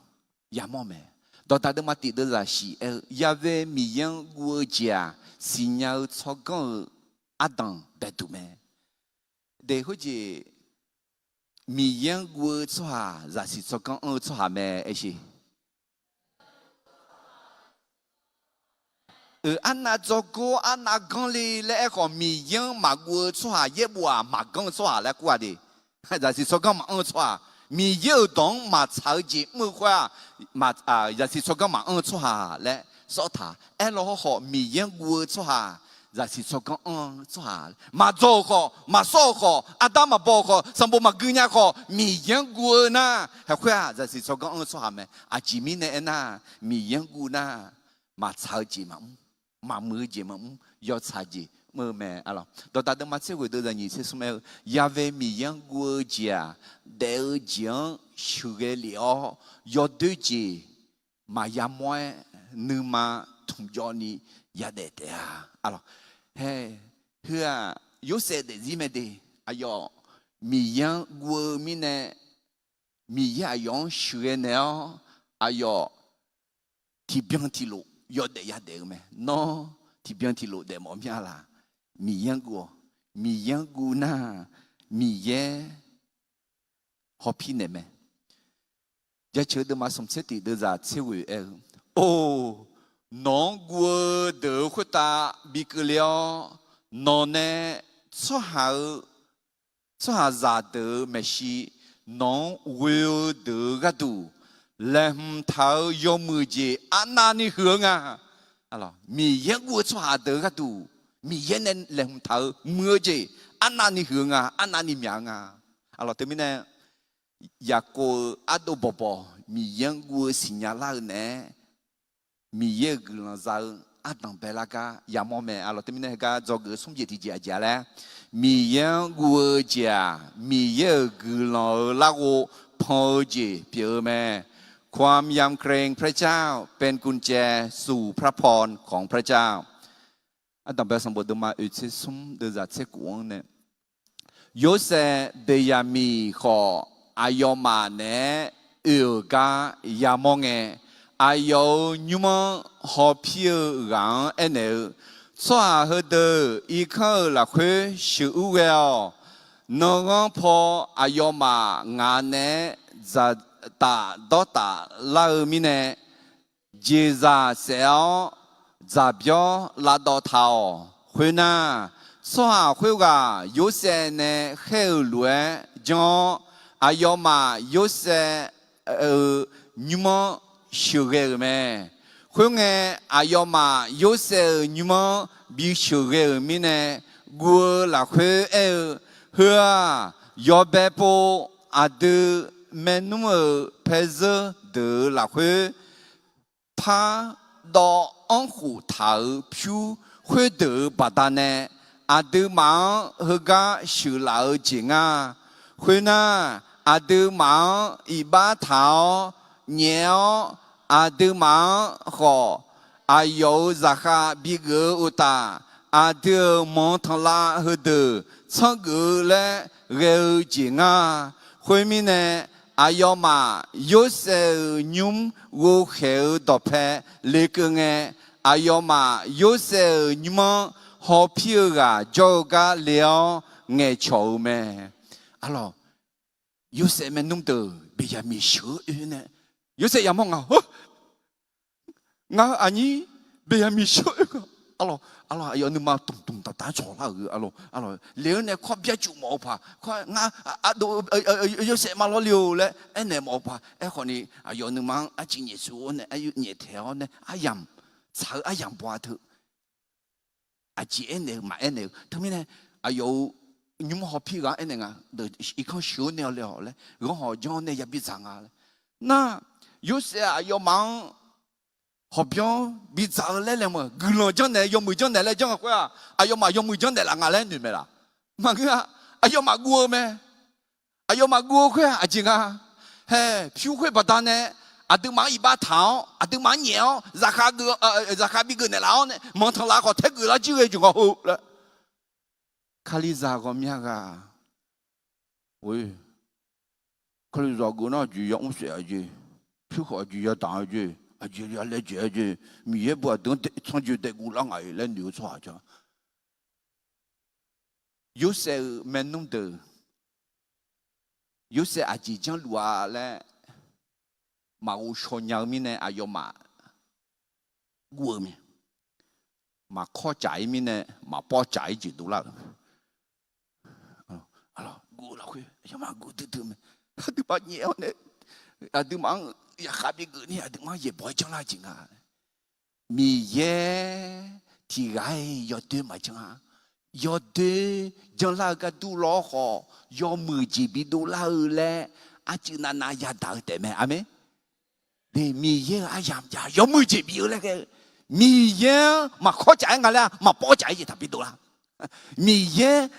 yamawr mae. Dawqdaq deuvma tiq deuvzaq shiq aer-eu, Yahweh Miqyaer-anr guv-eu jeq-aq, siqnya-eu tsawrganr-eu ardanq baeduq mae. Deq khoerjeq, Miqyaer-anr guv-eu tsawrhaq zaqsiq tsawrganr anr-eu tsawrhaq mae aer sheq. Euq, arnav dzawgor arnav ganrle laer aerkhawf, Miqyaer-anr maqguv-eu tsawrhaq yaerbof-aq maqganr-eu tsawrhaq laer kur-a de. Zaqsiq tsawrganr maqanr-eu tsawrhaq, Miqyaer-euq dawq-anr maqtsaq-eu jeq mr-eu khoer-aq, zaqsiq tsawrganr maqanr-eu tsawrhaq laer sawr taq. Aerlaw hawrkhawf, Miqyaer-anr guv-eu tsawrhaq, zaqsiq tsawrganr anr-eu tsawrhaq, maqdzaw-euq khawf, maqsawr-euq khawf, ardanr maqbaw-euq khawf, sanqbof maqgui nya khawf, Miqyaer-anr guv-eu nar, haeq khoer-aq zaqsiq tsawrganr anr-eu tsawrhaq mae. Aqjeq mirnae aernar, Miqyaer-anr guv nar, maqtsaq-eu jeq maqmr, maqmuiq-eu jeq maqmr, yawtsaq jeq mr-eu mae. Dawqdaq deuvma tser ghoeq deuvzaq nyiq tser smr aer-eu, Yahweh Miqyaer-anr guv-eu jeq-aq, daef-eu jeq-anr sheuqghae lef-awr, yawdoer jeq maqya mawr-aer, nuima tmqjawv ni yadaef taef-a. Aqlawq, hae, heu-aq, Yorsaev daefzir mae de. Aqyawf Miqyaer-anr guv-eu mirnae, Miqyaer aqyawf-anr sheuqghae naeq-awr, aqyawf tiqbyan tiqlof yawdaef yadaef-eu mae. Nawr tiqbyan tiqlof daefmawf mir-a laq? Miqyaer-anr guv-awq. Miqyaer-anr guv nar, Miqyaer hawpir naeq mae. Jaceuq deuvma smq tser tiq deuvzaq tser ghoeq aer-eu, Or, nawq-anr guv-eu deuq-euq khoertav bi keuvle-awr, nawq nae tsawrhaq-eu, tsawrhaqzaq deuq-euq maeqshi nawq-anr ghoe-eu deuq-euq gharduq, laeqhmq taq-euq yawmuiq jeq arnavni huiq-eu nga. Miqyaer-anr guv-eu tsawrhaq deuq-euq gharduq, Miqyaer nae laeqhmq taq-eu muiq-eu jeq arnavni huiq-eu nga, arnavni myaq-eu nga. Teumirnae, Yaqkov-euq ardov bawqbawq Miqyaer-anr guv-eu siqnya lar-eu naeq-aer, Miqyaer-euq guiqlanq za-eu ardanq baelar gar yamawr mae. Teumirnae heugar dzawgeuf-eu smr jeq tiqjeq aqjeq-a laer, Miqyaer-anr guv-eu jeq-aq, Miqyaer-euq guiqlanq-euq larghov pan-eu jeq pyeuf-eu mae. ความยำเกรงพระเจ้าเป็นกุญแจสู่พระพรของพระเจ้า Ardanq bae sanqbof deuvma oeq tser smr deuvzaq tser kof-anr nae, Yorsaev Beqyaqmiq khawf aqyawfmaf naeq-aer oe-euq gar yamawr ngae, aqyawf-euq nymr-anr hawpir-eu ghaq-anr aernaeq-eu, Tsawrhaq heudeuq irkanr-euq lafkhoer sheuqur ghae-awq. Nanghanr paw aqyawfmaf ngaq naeq-aer dzaqtaf dawrtaf lar-eu mirnae, jeqzaq saef-awr dzaqbyawr lavdawv taq-awq. Khoernar, tsawrhaq khoerghaq Yorsaev nae khaer-euq lof-aer janr-awr, aqyawfmaf Yorsaev-euq nymr-anr sheuqghae-euq mae. Khoerngae, aqyawfmaf Yorsaev-euq nymr-anr bi sheuqghae-euq mirnae, guv-eu lafkhoer aer-eu, Heu-aq, yawbae pov aqdui maernmr-euq paezeur deuq-euq lafkhoer pardawv anrkhof taq-euq pyur khoerdeuq-euq baqdanae, aqduimaf-anr heugar sheuqlaf-eu jeq ngar. Khoernar, aqduimaf-anr iqbax taq-awr nyaef-awr, aqduimaf-anr khawf aqyawf-euq zaqkhav bigeuf-eu uqtaf, aqdui-euq manq tanqlav heudeuq tsanr geuf-eu laer ghae-eu jeq ngar. Khoermirnae, aqyawfmaf Yorsaev-euq nymr ghovkhaeq-eu dawqpae lekeuv ngae, aqyawfmaf Yorsaev-euq nymr-anr hawpir-eu ghaq jawr-eu gar le-awr ngaeqcawq-eu mae. Arlawq, Yorsaev maernmr deuq Beqyaqmiq sheuq-eu oe nae, Yorsaev yamawr nga, Ngar aqnyir Beqyaqmiq sheuq-eu oe nga. Arlawq, arlawq, aqyawf nuima dmqdmq daqdaq-anr cawqlar-euq, arlawq, arlawq, le-eu nae kawr byajuq mawf-eu paq, kawr ngar ardov Yorsaev ma lawrle-or laer aernaeq mawf-eu paq. Aerkhawfni aqyawf nuima-anr arciv nyaef suf-awr nae, nyaef taeq-awr nae, aryamq tsaq-eu aryamq baw-a teu. Aqjeq aernaeq-eu maqaer naeq-eu. Teumirnae, aqyawf-euq nymr hawpir ghaq-anr aernaeq nga, Irkanr sheuq-awr nae-awq laer-awq laer, ghanr hawq janr-awr nae yabi dzaq nga laer. Nar, Yorsaev aqyawfmaf-anr hawqbyanr bidzaq-eu laer laeqhmq-eu guiqlanq janrnaeq, yawmuiq janrnaeq laer janr-eu khoer-aq, aqyawfmaf yawmuiq janrnaeq laf nga laer noeq maeq laf? Maqngeur-a. Aqyawfmaf guv-eu mae. Aqyawfmaf guv-eu khoer-aq aqjeq nga. Hae, pyur khoer baqdanae aqduimaf-anr iqbax taq-awr, aqduimaf-anr nyaef-awr, zaqkhav bigeuf naeqlaf-awr nae, manq tanqlav khawf taer geuf lar jir ghae jeq ngawr heu laer. Kalizaq ghawqmya ghaq, Kalizaq geuf nar aqjeq ya mr saef-a jeq, pyur khawf aqjeq ya daq-a jeq, aqjeq ya laejae-a jeq, Miqyaer bu aqdui-anr tsanrjoe daef guvlar nga-iq laer noeq-eu tsawrhaq ja. Yorsaev-euq maernmr deuq, Yorsaev aqjeq janrluf-a laer maqghov shaw nya-eu mirnae aqyawfmaf guv-eu mae. Maqkawr caf-ir mirnae maqpawv caf-ir jeq dovlar-euq. Guv-eu lafkhoer aqyawfmaf guv duidui mae. Aqduimaf nyaef-awr nae, aqduimaf-anr zaqkhav bigeuf ni aqduimaf-anr yaeqbawq-aer janrlar-eu jeq nga. Miqyaer tiqghaq-iq yawdoer maqjanr-a. Yawdoer janrlar-eu gar dur lawr khawf, yawmuiq jeq bidov lar-eu laer arcuiv navnav yadaq-eu taef mae. Aqmeq. Miqyaer-euq aryamq jav yawmuiq jeq bif-eu laer ghae-eu, Miqyaer-anr maqkawr caf-aer nga laer-a, maqpawv caf-aer jeq taqbi dovlar. Miqyaer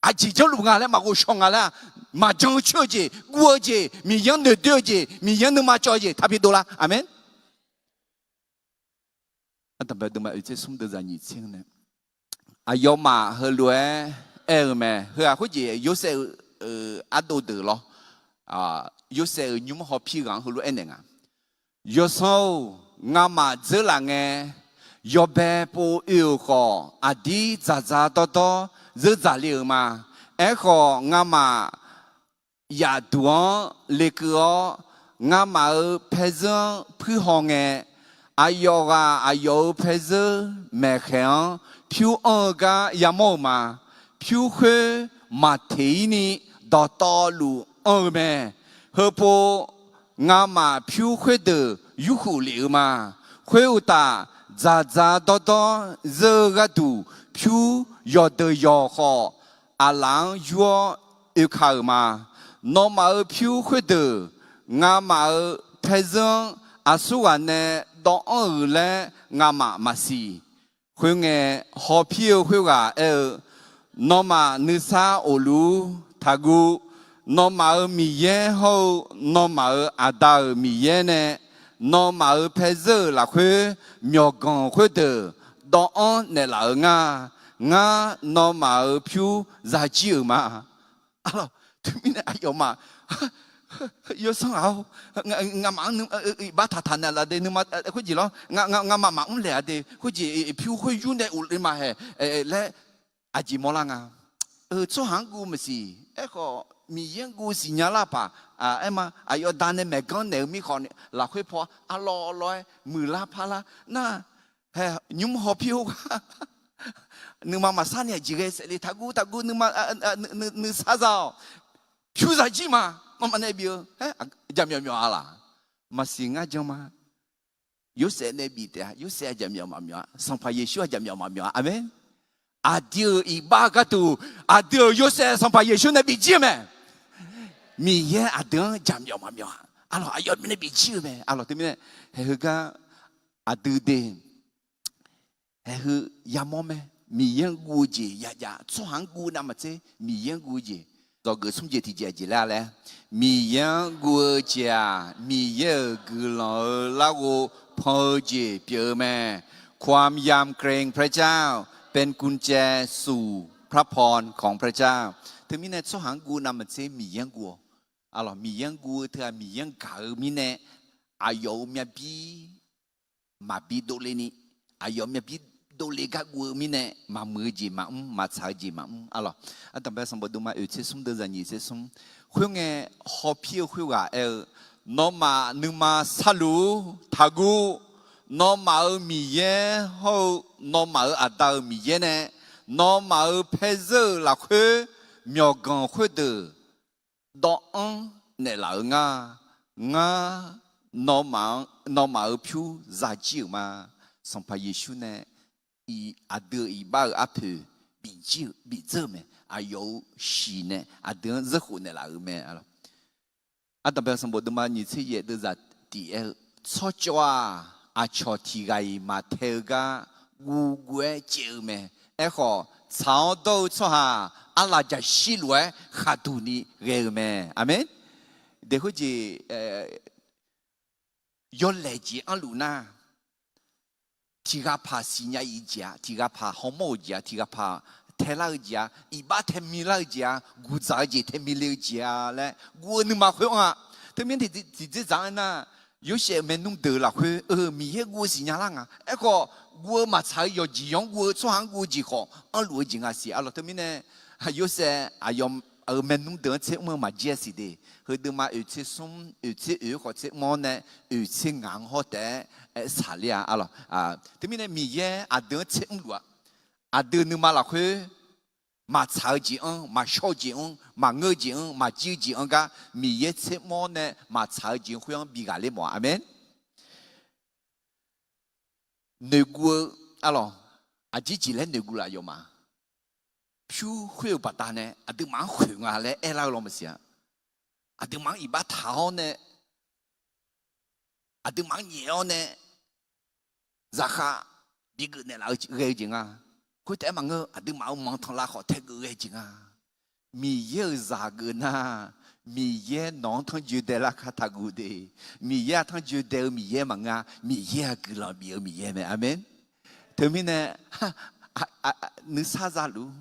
aqjeq janrluf nga laer maqghov shaw nga laer-a, maqjan-eu coer-eu jeq, guv-eu jeq, Miqyaer-anr noeqdoer-eu jeq, Miqyaer-anr nuima cawv-eu jeq taqbi dovlar. Aqmeq. Ardanqbae deuvma oeq tser smr deuvzaq nyiq tser nae, aqyawfmaf heulof-aer aer-eu mae. Heu-aq khoerjeq Yorsaev-euq ardov deuq lawr. Yorsaev-euq nymr hawpir ghaq-anr heulof-aer naeq nga. Yawsanr-or, ngamaf dzeurlaf ngae, yawbae pov oe-euq khawf, aqdir dzaqdzaq dawrdawr zeur dzaqle-euq ma. Aerkhawf, ngamaf yafduq-anr lekeuv-awr, ngamaf-euq paerzeur-anr puirhaw ngae, aqyawf ghaq aqyawf-euq paerzeur maeqkhaeq-anr pyur anr-eu gar yamawr-euq ma. Pyur khoer maqteq-ir ni dawqtawvluf anr-eu mae. Heupov, ngamaf pyur khoerdeuq yurkhuf lef-eu ma. Khoeruqtaf, dzaqdzaq dawrdawr zeur-eu gharduq pyur yawqdeuq yawq khawf, aqlaf-anr yur-awr oeka-euq ma. Nawmaf-euq pyur khoerdeuq, ngamaf-euq paerzeur-anr aqsurghaq nae dawv anr-euq laer ngamaf maqsiq. Khoerngae, hawpir-eu khoerghaq aer-eu, Nawmaf nuisar of luf-ur. Taqguv. Nawmaf-euq Miqyaer hawr-eu nawmaf-euq Aqda-euq Miqyaer nae nawmaf-euq paerzeur-euq lafkhoer myawqganq khoerdeuq dawv anr naeqlaf-eu ngar. Ngar nawmaf-euq pyur zajir-euq ma. Arlawq, teumirnae aqyawfmaf yawsanr ghaq-awr, ngamaf-anr iqbax taqtaq naeqlaf de nuima khoerjeq lawr, ngamaf maqmr laeq-a de khoerjeq, pyur khoer yur nae of le ma hae laer aqjeq mawrlar nga. Tsawrhaq-anr guv maqsiq. Aerkhawf, Miqyaer-anr guv siqnya lar paq. Aerma, aqyawf da nae maeqganr naeq-eu mirkhanq lafkhoer paw arlawr lawr-aer muiqlar parlar nar, hae, nymr hawpir-eu gar nuima maqsar ni aqjeq ghae saef le. Taqguv taqguv, nuima nuisar za-awq. Pyur zajir ma. Nawmaf nae bif-eu jaqmyawf myawf-a laq? Maqsiq ngar jan ma. Yorsaev nae bif taef-a. Yorsaev aqjaqmyawf maqmyawf-a. Sanqpaq Yeqsur aqjaqmyawf maqmyawf-a. Aqmeq. Aqdui-euq iqbax gharduq, aqdui-euq Yorsaev Sanqpaq Yeqsur nae bifjir-eu mae. Miqyaer aqdui-anr jaqmyawf maqmyawf-a. Arlawq, aqyawf mirnae bifjir-eu mae. Arlawq, teumirnae haeq heugar aqdui de haeq heu yamawr mae. Miqyaer-anr guv-eu jeq yajav, tsawrhaq-anr guv navmaqtser Miqyaer-anr guv-eu jeq. Dzawgeuf smr jeq tiqjeq aqjeq laer-a laer, Miqyaer-anr guv-eu jeq-aq, Miqyaer-euq guiqlanq-eu larghov pan-eu jeq pyeuf-eu mae. ความยำเกรงพระเจ้า เป็นกุญแจสู่พระพรของพระเจ้า Teumirnae tsawrhaq-anr guv navmaqtser Miqyaer-anr guv-awq. Arlawq, Miqyaer-anr guv-eu teu-aq, Miqyaer-anr gaq-eu mirnae, aqyawf-euq myavbir maqbi dovle ni, aqyawf myavbir dovle gar guv-eu mirnae, maqmuiq-eu jeq maqmr, maqtsaq-eu jeq maqmr. Arlawq, Ardanqbae sanqbof duma oeq tser smr deuv zaqnyiq tser smr. Khoerngae, hawpir-eu khoerghaq aer-eu, Nawmaf nuima sarluf-ur. Taqguv. Nawmaf-euq Miqyaer hawr-eu nawmaf-euq aqda-euq Miqyaer nae nawmaf-euq paerzeur-euq lafkhoer myawqganq khoerdeuq dawv-anr naeqlaf-eu ngar. Ngar nawmaf-euq pyur zajir-euq ma. Sanqpaq Yeqsur nae aqdui-euq iqbax-euq arpoeq bifjir-eu bifdzeur-eu mae. Aqyawf-euq shiq nae aqdui-anr zeurkhof naeqlaf-euq mae. Ardanqbae sanqbof duma nyiq tser yaef deuvzaq tiq aer-eu, tsawrcawv-aq, aqcawq tiq ghaq-iq maqtae-eu gar guvguv-aer caev-eu mae. Aerkhawf, tsaq-awr dawr-eu tsawrhaq arlaqjaq shir lof-aer khaqduq ni ghae-eu mae. Aqmeq. Daeqkhoer jeq yawlaeq jeq anrluf nar, tiq ghaq paq siqnya-iq jeq-a, tiq ghaq paq hawmawr-euq jeq-a, tiq ghaq paq taelar-eu jeq-a, iqbax tae milar-eu jeq-a, guqdzaq-eu jeq tae mile-eu jeq-a laer guv-eu nuima khoer anr-a. Teumirnae tiqdzer dzaq-anr nar, Yorsaev-euq maernmr deuq lafkhoer-eu Miqyaer guv-eu siqnya lar nga. Aerkhawf, guv-eu maqtsaq-eu yawqjeq yawq-anr guv-eu tsawrhaq-anr guv-eu jeq khawf anrluf-eu jeq nga siq. Arlawq, teumirnae Yorsaev aqyawf-euq maernmr deuq-anr tser mr-eu maqjir-a siq de. Heudeuq ma oeq tser smr, oeq tser oeq-aer khawf tser mr-awr nae, oeq tser ngaq-anr hawr taef-aer aer saqler-a. Arlawq, teumirnae Miqyaer aqdui-anr tser mrluf-a. Aqdui nuima lafkhoer maqtsaq-eu jeq-anr, maqshawr-eu jeq-anr, maqngeur-eu jeq-anr, maqjir-eu jeq-anr gar Miqyaer tser mr-awr nae maqtsaq-eu jeq-anr khoer-anr bi ghaqler mawf-a. Aqmeq. Noeqguv-eu, arlawq, aqjir jeq laer noeqguv laf yawf ma. Pyur khoer-euq baqdanae aqduimaf-anr khoeq nga laer aerlar-eu law maqsiq-a. Aqduimaf-anr iqbax taq-awr nae, aqduimaf-anr nyaef-awr nae, zaqkhav bigeuf naeqlaf-eu ghae-eu jeq nga. Khoertaef-aer maqngeur, aqduimaf-euq manqtanqlav khawf taegeuf ghae-eu jeq nga. Miqyaer-euq zaq geuf nar, Miqyaer nawq-anr tanrjoe daelar kar taqguv de. Miqyaer-aq tanrjoe dae-eu Miqyaer maqngeur-a. Miqyaer-aq guiqlanq bif-eu Miqyaer mae. Aqmeq. Teumirnae nuisar zaluf-ur.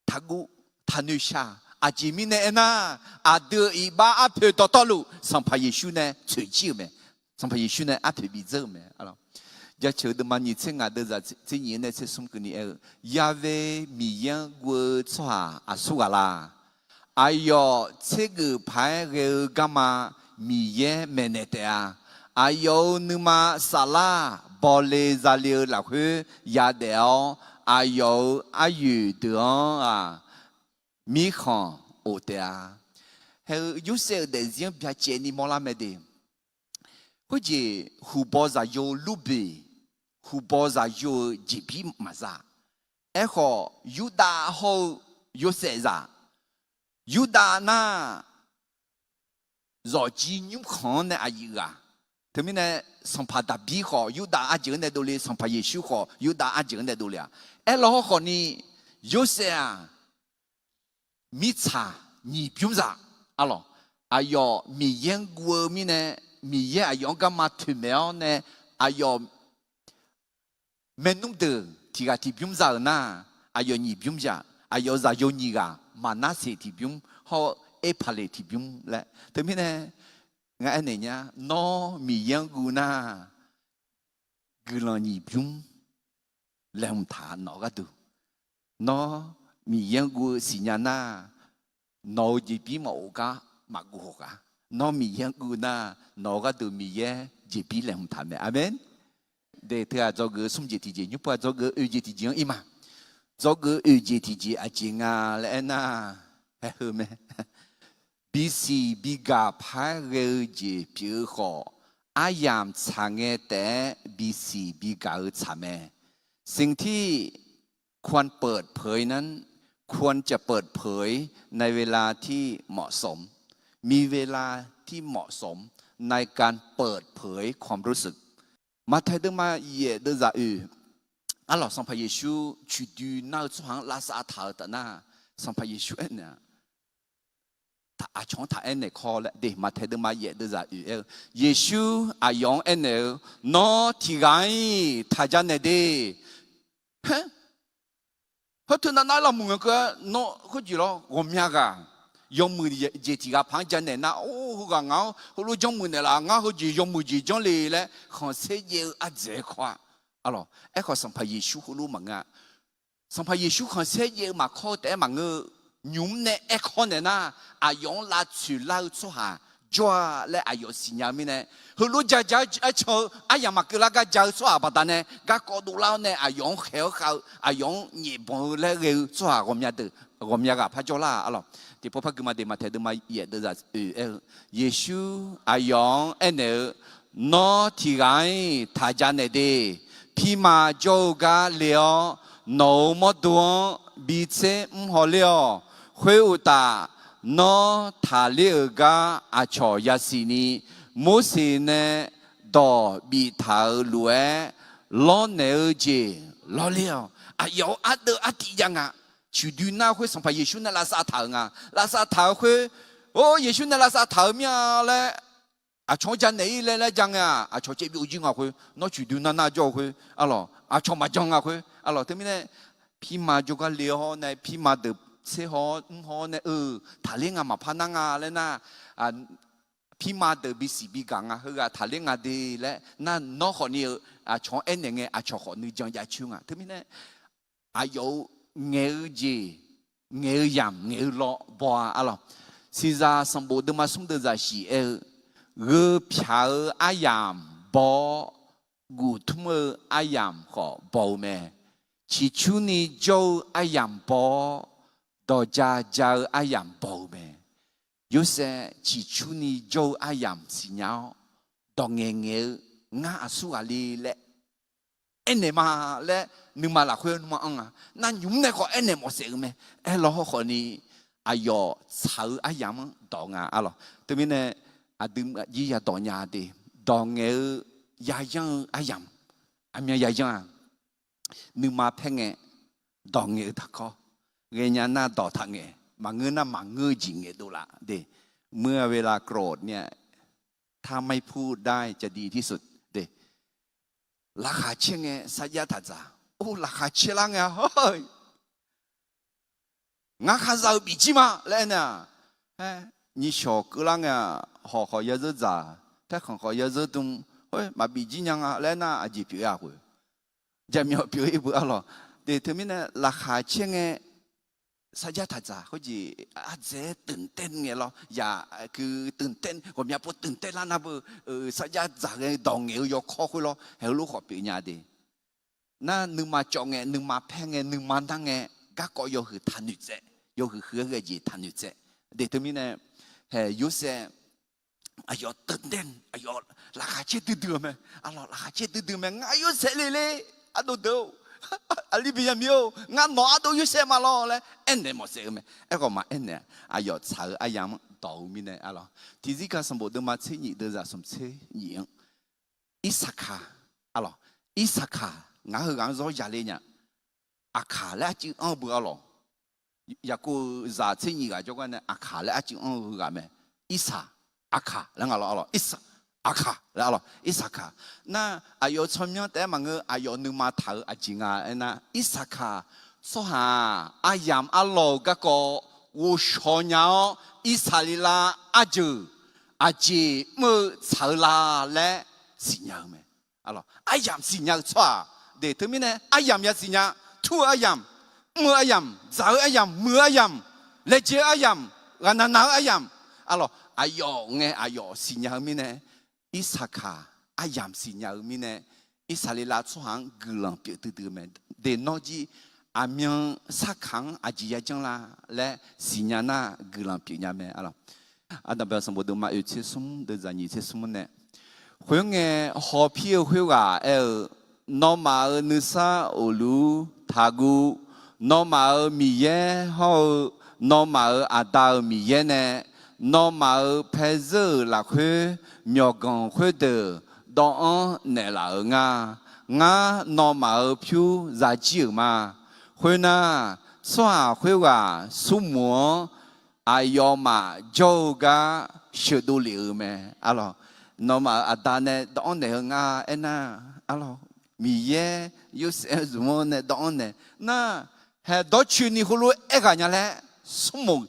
Taqguv, taqnoeq shaq. Aqjeq mirnae aernar, aqdui-euq iqbax arpoeq dawqtawvluf Sanqpaq Yeqsur nae tsoeqjir-euq mae. Sanqpaq Yeqsur nae arpoeq bidzeur-eu mae. Arlawq, Jaceuq deuvma nyiq tser ngaq deuvzaq tser nyiq-anr nae tser smr keuvni aer-eu, Ya've Miqyaer-anr guv-eu tsawrhaq aqsur ghaq la? Aqyawf tsergeuf paq-aer ghae-eu garma Miqyaer maeqnaeq taef-a. Aqyawf-euq nuima saflar bawle zale-eu lafkhoer yadaef-awr, aqyawf-euq aryoeq deuq-anr-aq, mirkhanq of taef-a. Hae-eu Yorsaev-euq daefzir-anr byacaevni mawrlar mae de. Khoerjeq huqbaw zaqyo lurbeq, huqbaw zaqyo-eu jeqbir maqza. Aerkhawf, Yurdav hawr-eu Yorsaev zaq, Yurdav nar zawqjir nymrkhanq-anr nae aqyuif ghaq. Teumirnae, Sanqpaq Daqbir khawf Yurdav arjeuq-anr nae dovle, Sanqpaq Yeqsur khawf Yurdav arjeuq-anr nae dovle-aq. Aerlaw hawrkhawfni, Yorsaev-aq, mirtsaq nyiq bymr zaq. Arlawq, aqyawf Miqyaer-anr guv-eu mirnae, Miqyaer aqyawf-anr garma toeqmaeq-awr nae, aqyawf maernmr deuq tiq ghaq tiq bymr za-euq nar, aqyawf nyiq bymr zaq. Aqyawf-euq zaqyo nyiq ghaq, Maqnarseq tiq bymr hawr-eu Erpaqleq tiq bymr laer. Teumirnae, ngar aernaeq nya, nawr Miqyaer-anr guv nar, guiqlanq nyiq bymr laeqhmq taq nawq-eu gharduq. Nawr Miqyaer-anr guv-eu siqnya nar, nawq-euq jeqbir maqof gar maqguv hawq ghaq. Nawr Miqyaer-anr guv nar, nawq-eu gharduq Miqyaer jeqbir laeqhmq taq mae. Aqmeq. De teughaq dzawgeuf-eu smr jeq tiqjeq, nymr pov-aq dzawgeuf-eu oeq jeq tiqjeq-anr ir ma. Dzawgeuf-eu oeq jeq tiqjeq aqjeq nga laer aernar, hae heu mae. Bisiq bigaq paq-aer ghae-eu jeq pyeuf-eu khawf, aryamq tsaq ngae taef-aer bisiq bigaq-eu tsaq mae. สิ่งที่ควรเปิดเผยนั้น ควรจะเปิดเผยในเวลาที่เหมาะสม มีเวลาที่เหมาะสมในการเปิดเผยความรู้สึก Maqtaeq deuvma yaef deuvzaq oeq. Arlawq, Sanqpaq Yeqsur coiqdoi nar-eu tsawrhaq-anr lavsav taq-euq taf nar, Sanqpaq Yeqsur aernaeq-a, aqcawq-anr taq aernaeq kawr laer de. Maqtaeq deuvma yaef deuvzaq oeq aer-eu, Yeqsur aqyawf-anr aernaeq-eu, Nawr tiq ghaq-ir taq janaeq de. Haer, heu teu nav nav-aer lavmuiq ngae keuv-aer, nawr khoerjeq lawr ghawqmya ghaq yawmuiq jeq tiq ghaq paq-anr janaeq nar, or, heughaq ngaq-anr heulof janrmuiq naeqlaf, ngar heujeq yawmuiq jeq janr le laer khanqsaer jaev-eu ardzaeq-aer kawr-a. Arlawq, aerkhawf Sanqpaq Yeqsur heulof maqngeur-a. Sanqpaq Yeqsur khanqsaer jaev-eu maqkawr-eu taef-aer maqngeur-eu, nymq mr nae aerkawr naeq nar, aqyawf-anr lavtsoeq lar-eu tsawrhaq jawr-a laer aqyawf siqnya-eu mirnae, heulof ja ja-aer can-eu aryamq maqkeuv lar gar ja-eu tsawrhaq baqdanae garkawv dovlar-awr nae aqyawf-anr khaeq-awr khav-eu, aqyawf-anr nyaef banq-eu laer ghae-eu tsawrhaq ghawqmya deuq, ghawqmya ghaq par jawrlar-a. Arlawq, tiqpov par gui ma de. Maqtaeq deuvma yaef deuvzaq oeq aer-eu, Yeqsur aqyawf-anr aernaeq-eu, Nawr tiq ghaq-ir taq janaeq de. Pirma jawr-eu gar le-awr, nawq-euq mawrdo-anr bitser mr haw ler-awq. Khoeruqtaf, nawr taqler-euq gar aqcawq yasiq ni, Morseq nae dawq biftaq-euq lof-aer lawrnaeq-eu jeq lawrler-awq. Aqyawf-euq ardeuv artiv jav nga. Coiqdoi nar khoer Sanqpaq Yeqsur nae lavsav taq-euq nga. Lavsav taq-eu khoer, or, Yeqsur nae lavsav taq-euq mir-a laer, aqcawq-anr janaeq-ir laer laer ja ngae-aq, aqcawq caev byovjir nga khoer, nawr coiqdoi nar nar jawr-eu khoer, arlawq, aqcawq maqjan nga khoer, arlawq. Teumirnae, pirma jawrgar le-awr nae, pirma deuq tser haw-awr mr haw-awr nae, eu, taqler nga maqpar nar nga laer nar, pirma deuq bisiq bigaq nga, heughaq taqler nga de laer nar, nawr khawfni-eu aqcawq-anr aernaeq ngae, aqcawq khawf nuijan jav coer nga. Teumirnae, aqyawf-euq ngaeq-eu jeq, ngaeq-eu yamq, ngaeq-eu law baw-a. Arlawq, Siqzaq sanqbof deuvma smr deuvzaq shiq aer-eu, gheu pyaq-eu aryamq baw-awr, guf tmr-eu aryamq khawf baw-eu mae. Ciqcurni jawr-eu aryamq baw-awr, dawqja ja-eu aryamq baw-eu mae. Yorsaev ciqcurni jawr-eu aryamq siqnya-awr, dawq ngaeq ngaeq-eu, ngar aqsur ghaq le laer aernaeq ma laer, nuima lafkhoer nuima anr nga. Nar nymq mr nae khawf aernaeq mawf saef-eu mae. Aerlaw hawrkhawfni, aqyawf tsaq-eu aryamq-anr dawq nga, arlawq. Teumirnae, aqdui aqjir yadawq nya de. Dawq ngaeq-eu, yayanr-eu aryamq, aqmyan yayanr-a. Nuima paer ngae, dawq ngaeq-eu taqkawr. Ghaenya nar dawq taqngaeq, maqngeur nar maqngeur-eu jeq ngaeqdov laf de. เมื่อเวลาโกรธเนี่ย ถ้าไม่พูดได้จะดีที่สุด de. Laqkhaq caer ngae sarjax taq dzaq. Or, laqkhaq caer lar ngae-a, hawr, ngar khar za-eu bif jir ma laer aernaeq-aq, nyiqshawq keuvlar ngae-aq, hawq khawf ya zeur dzaq, paerkhanq khawf ya zeur dm, Khoer maqbif jir nya nga laer nar aqjeq pyeuf-a khof. Jaqmyawf pyeuf-ir beu arlawq. De teumirnae laqkhaq caer ngae sarjax taqdzaq khoerjeq ardzaeq-aer ตื่นเต้น ngae lawr, yaq คือ ตื่นเต้น, ghawqmya pov ตื่นเต้น lar nar beu sarjax dzaq ghae dawq ngaeq-eu yawkawr khoer lawr, haeq heulof khawf pyeuf nya de. Nar nuima cawv ngae, nuima paer ngae, nuima nar ngae, garkawv yawhuiq taqnoeq tsaev, yawhuiq huiq-aer ghae jeq taqnoeq tsaev. De teumirnae, haeq Yorsaev aqyawf ตื่นเต้น, aqyawf laqkhaq caer duidui-eu mae. Arlawq laqkhaq caer duidui mae, ngar Yorsaev le le, ardov deuq-or, aqli bi yamir-or, ngar nawq ardov Yorsaev ma lawr laer aernaeq mawf saef-eu mae. Aerkhawf maqaer naeq-a, aqyawf tsaq-eu aryamq-anr dawq-eu mirnae arlawq. Tiqzirkaq sanqbof deuvma tser nyif deuvzaq smq tser nyif-anr Irsaqkaq, arlawq, Irsaqkaq ngar heughaq-anr zawr yale nya. Aqkaq laer arcuiv anr-eu beu arlawq. Yaqkov-euq zaq tser nyif ghaq jawrgar nae Aqkaq laer arcuiv anr-eu ghaq mae. Irsaq, Aqkaq laer nga lawr arlawq. Irsaq, Aqkaq laer arlawq. Irsaqkaq. Nar aqyawf tsawrmyanr taef-aer maqngeur, aqyawf nuima taq-eu aqjeq nga aernar, Irsaqkaq tsawrhaq-aq, aryamq arlawq-euq garkawv ghovshaw nya-awr, Irsaqleqlav arjeuq aqjeq mr-eu tsaq-eu la laer siqnya-eu mae. Aryamq siqnya-eu tsawrhaq, de teumirnae aryamq yasiqnya, tur-eu aryamq, mr-eu aryamq, dzaq-eu aryamq, muiq-eu aryamq, laejae-eu aryamq, ghaqnaq naq-eu aryamq, arlawq aqyawf ngae aqyawf siqnya-eu mirnae, Irsaqkaq aryamq siqnya-eu mirnae, Irsaqleqlav tsawrhaq-anr guiqlanq pyeuf duidui-eu mae. De nawr jir aqmyan sarkaq-anr aqjeq yajanr la laer siqnya nar guiqlanq pyeuf nya mae arlawq. Aqdaq bae sanqbof deuvma oeq tser smr deuvzaq nyiq tser smr nae, khoerngae hawpir-eu khoerghaq aer-eu, nawmaf-euq nuisar uqlur taqguv. Nawmaf-euq Miqyaer hawr-eu nawmaf-euq aqda-euq Miqyaer nae nawmaf-euq paezeur-euq lafkhoer myawqganq khoerdeuq dawv-anr naeqlaf-euq nga. Ngar nawmaf-euq pyur zajir-euq ma. Khoernar, tsawrhaq khoerghaq smrmuiq-anr aqyawfmaf jawr-eu gar sheuqdov lef-euq mae. Arlawq, nawmaf-euq aqda nae dawv-anr naeq-eu nga aernar, arlawq, Miqyaer Yorsaev-anr zmq-anr nae dawv-anr naeq nar, haeq dawrcoeni heulof-aer aerghaq nya laer smrmuiq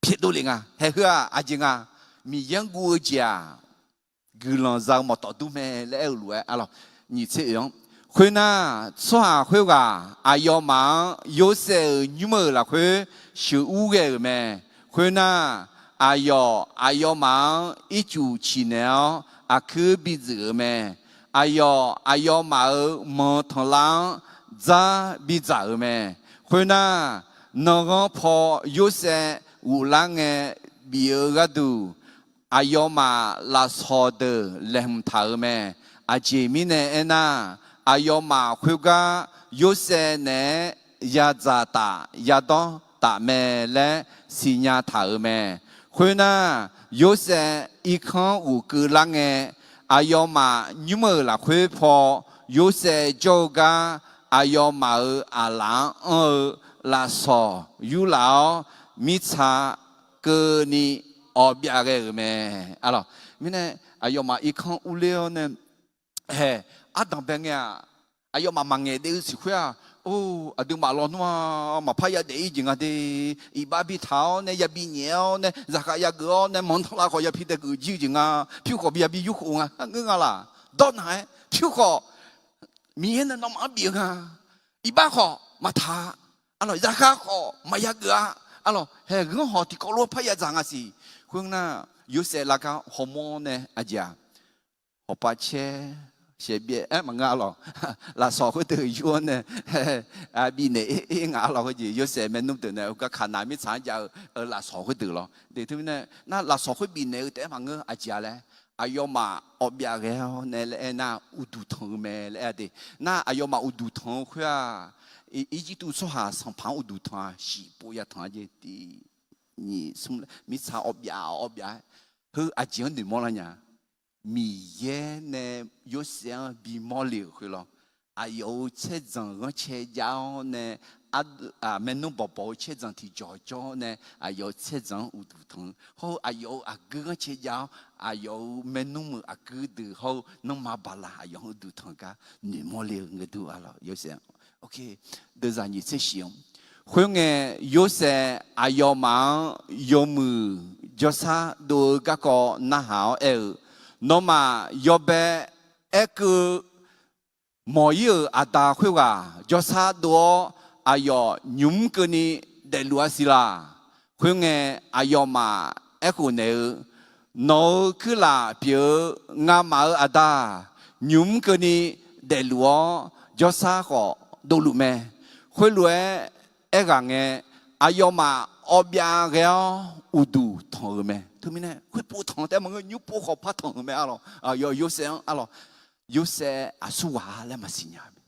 pyaeqdov lef nga. Haeq heu-aq aqjeq nga, Miqyaer-anr guv-eu jeq-aq, guiqlanq za-eu mawqtawf dur mae laer aer-eu lof-aer arlawq, nyiq tser oeq-anr. Khoernar, tsawrhaq khoerghaq aqyawfmaf-anr Yorsaev-euq nymr-euq lafkhoer sheuqur ghae-euq mae. Khoernar, aqyawf aqyawfmaf-anr ircuf ciqnaeq-awr aqkuir bi dzuif-euq mae. Aqyawf aqyawfmaf-euq manq tanqlav-anr dzar bidzaq-euq mae. Khoernar, nanqghanr paw Yorsaev ghoflar ngae bif-eu gharduq, aqyawfmaf lafsawq deuq laeqhmq taq-euq mae. Aqjeq mirnae aernar, aqyawfmaf khoergar Yorsaev naeq-aer yadzaq taf yadawr taf mae laer siqnya taq-euq mae. Khoernar, Yorsaev irkanr ghofkeuv lar ngae, aqyawfmaf nymr-euq lafkhoer paw Yorsaev jawr-eu gar aqyawfmaf-euq aqlaf-anr anr-eu lafsawq yurlaf-awr, mirtsa keuvni awq byav ghae-euq mae. Arlawq, mirnae aqyawfmaf irkanr urler-awr nae, haeq ardanq bae ngae-aq, aqyawfmaf maqngaeq daef-eu siq khoer-aq, or, aqduimaf lawnmr-aq maqpar yadaef-ir jeq nga de. Iqbax bitaq-awr nae yabi nyaef-awr nae zaqkhav yageuf-awr nae manqtanqlav khawf yapi daegeuf jir-eu jeq nga. Pyur khawf bi yabi yurkhof nga ngeur nga laq. Dawrnaq-aer pyur khawf Miqyaer nae nawmaf-anr bif-eu nga. Iqbax khawf maqtaq-a. Arlawq, zaqkhav khawf maqya geuf-a. Arlawq, haeq ghanr hawq tiqkawv lof-aer par yadzaq nga siq. Khoernar, Yorsaev lavgar hawmawr nae aqjeq-aq, hawqpav caer shaeqbyaev-aer maqngeur arlawq. Lafsawq khoerdeuq yur-awr nae bifnaeq-ir ngaq arlawq. Khoerjeq Yorsaev maernmr deuq nae heugar Kaqnaq mirtsaq-anr jav-eu lafsawq khoerdeuq lawr. De teumirnae nar lafsawq khoer bifnaeq-eu taef-aer maqngeur, aqjeq-a laer, aqyawfmaf awq byav ghae-awr nae laer aernar, uqduq tanq-eu mae laer aer-a de. Nar aqyawfmaf uqduq tanq-eu khoer-aq, Irjirtuv tsawrhaq sanqpaq-anr uqduq tanq-a, shiqpov yatanq-a jeq tiq nyiq smr mirtsaq awq byav awq byav-aer, heu aqjeq-anr noeqmawr lar nya. Miqyaer nae Yorsaev-anr bimawr le-euq khoer lawr, aqyawf-euq caerdzanq ghanrcae jav-awr nae, maernmr bawqbawq-eu caerdzanq tiqjawq jawr-awr nae, aqyawf-euq caerdzanq-anr uqduq tanq-eu hawr-eu, aqyawf-euq aqguir ghanrcae jav-awr, aqyawf-euq maernmr-euq aqguir deuq hawr-eu nanrma baqlaq aqyawf-anr uqduq tanq gar noeqmawr le-eu ngae dur-a lawr. Yorsaev deuvzaq nyiq tser shif-anr. Khoerngae, Yorsaev aqyawfmaf-anr yawmuiq jawrshar dov-eu garkawv narhaq-awr aer-eu, Nawmaf yawbae aerkeuv mawq-ir-euq aqda khoerghaq jawrshar dov-awr, aqyawf nymq-mr keuvni daefluf-a siq laq. Khoerngae, aqyawfmaf aerkhof naeq-eu, Nawq-euq kuirlaf pyeuf-eu ngamaf-euq aqda, nymq-mr keuvni daefluf-awr, jawrshar khawf dovluf mae. Khoerlof-aer aerghaq ngae, aqyawfmaf awv byav ghae-awr uqduq tanq-euq mae. Teumirnae khoerpov tanq taef maqngeur, nymrpov khawf par tanq-euq mae arlawq. Aqyawf Yorsaev-anr arlawq, Yorsaev aqsurghaq-a laer maqsiqnya-eu mae.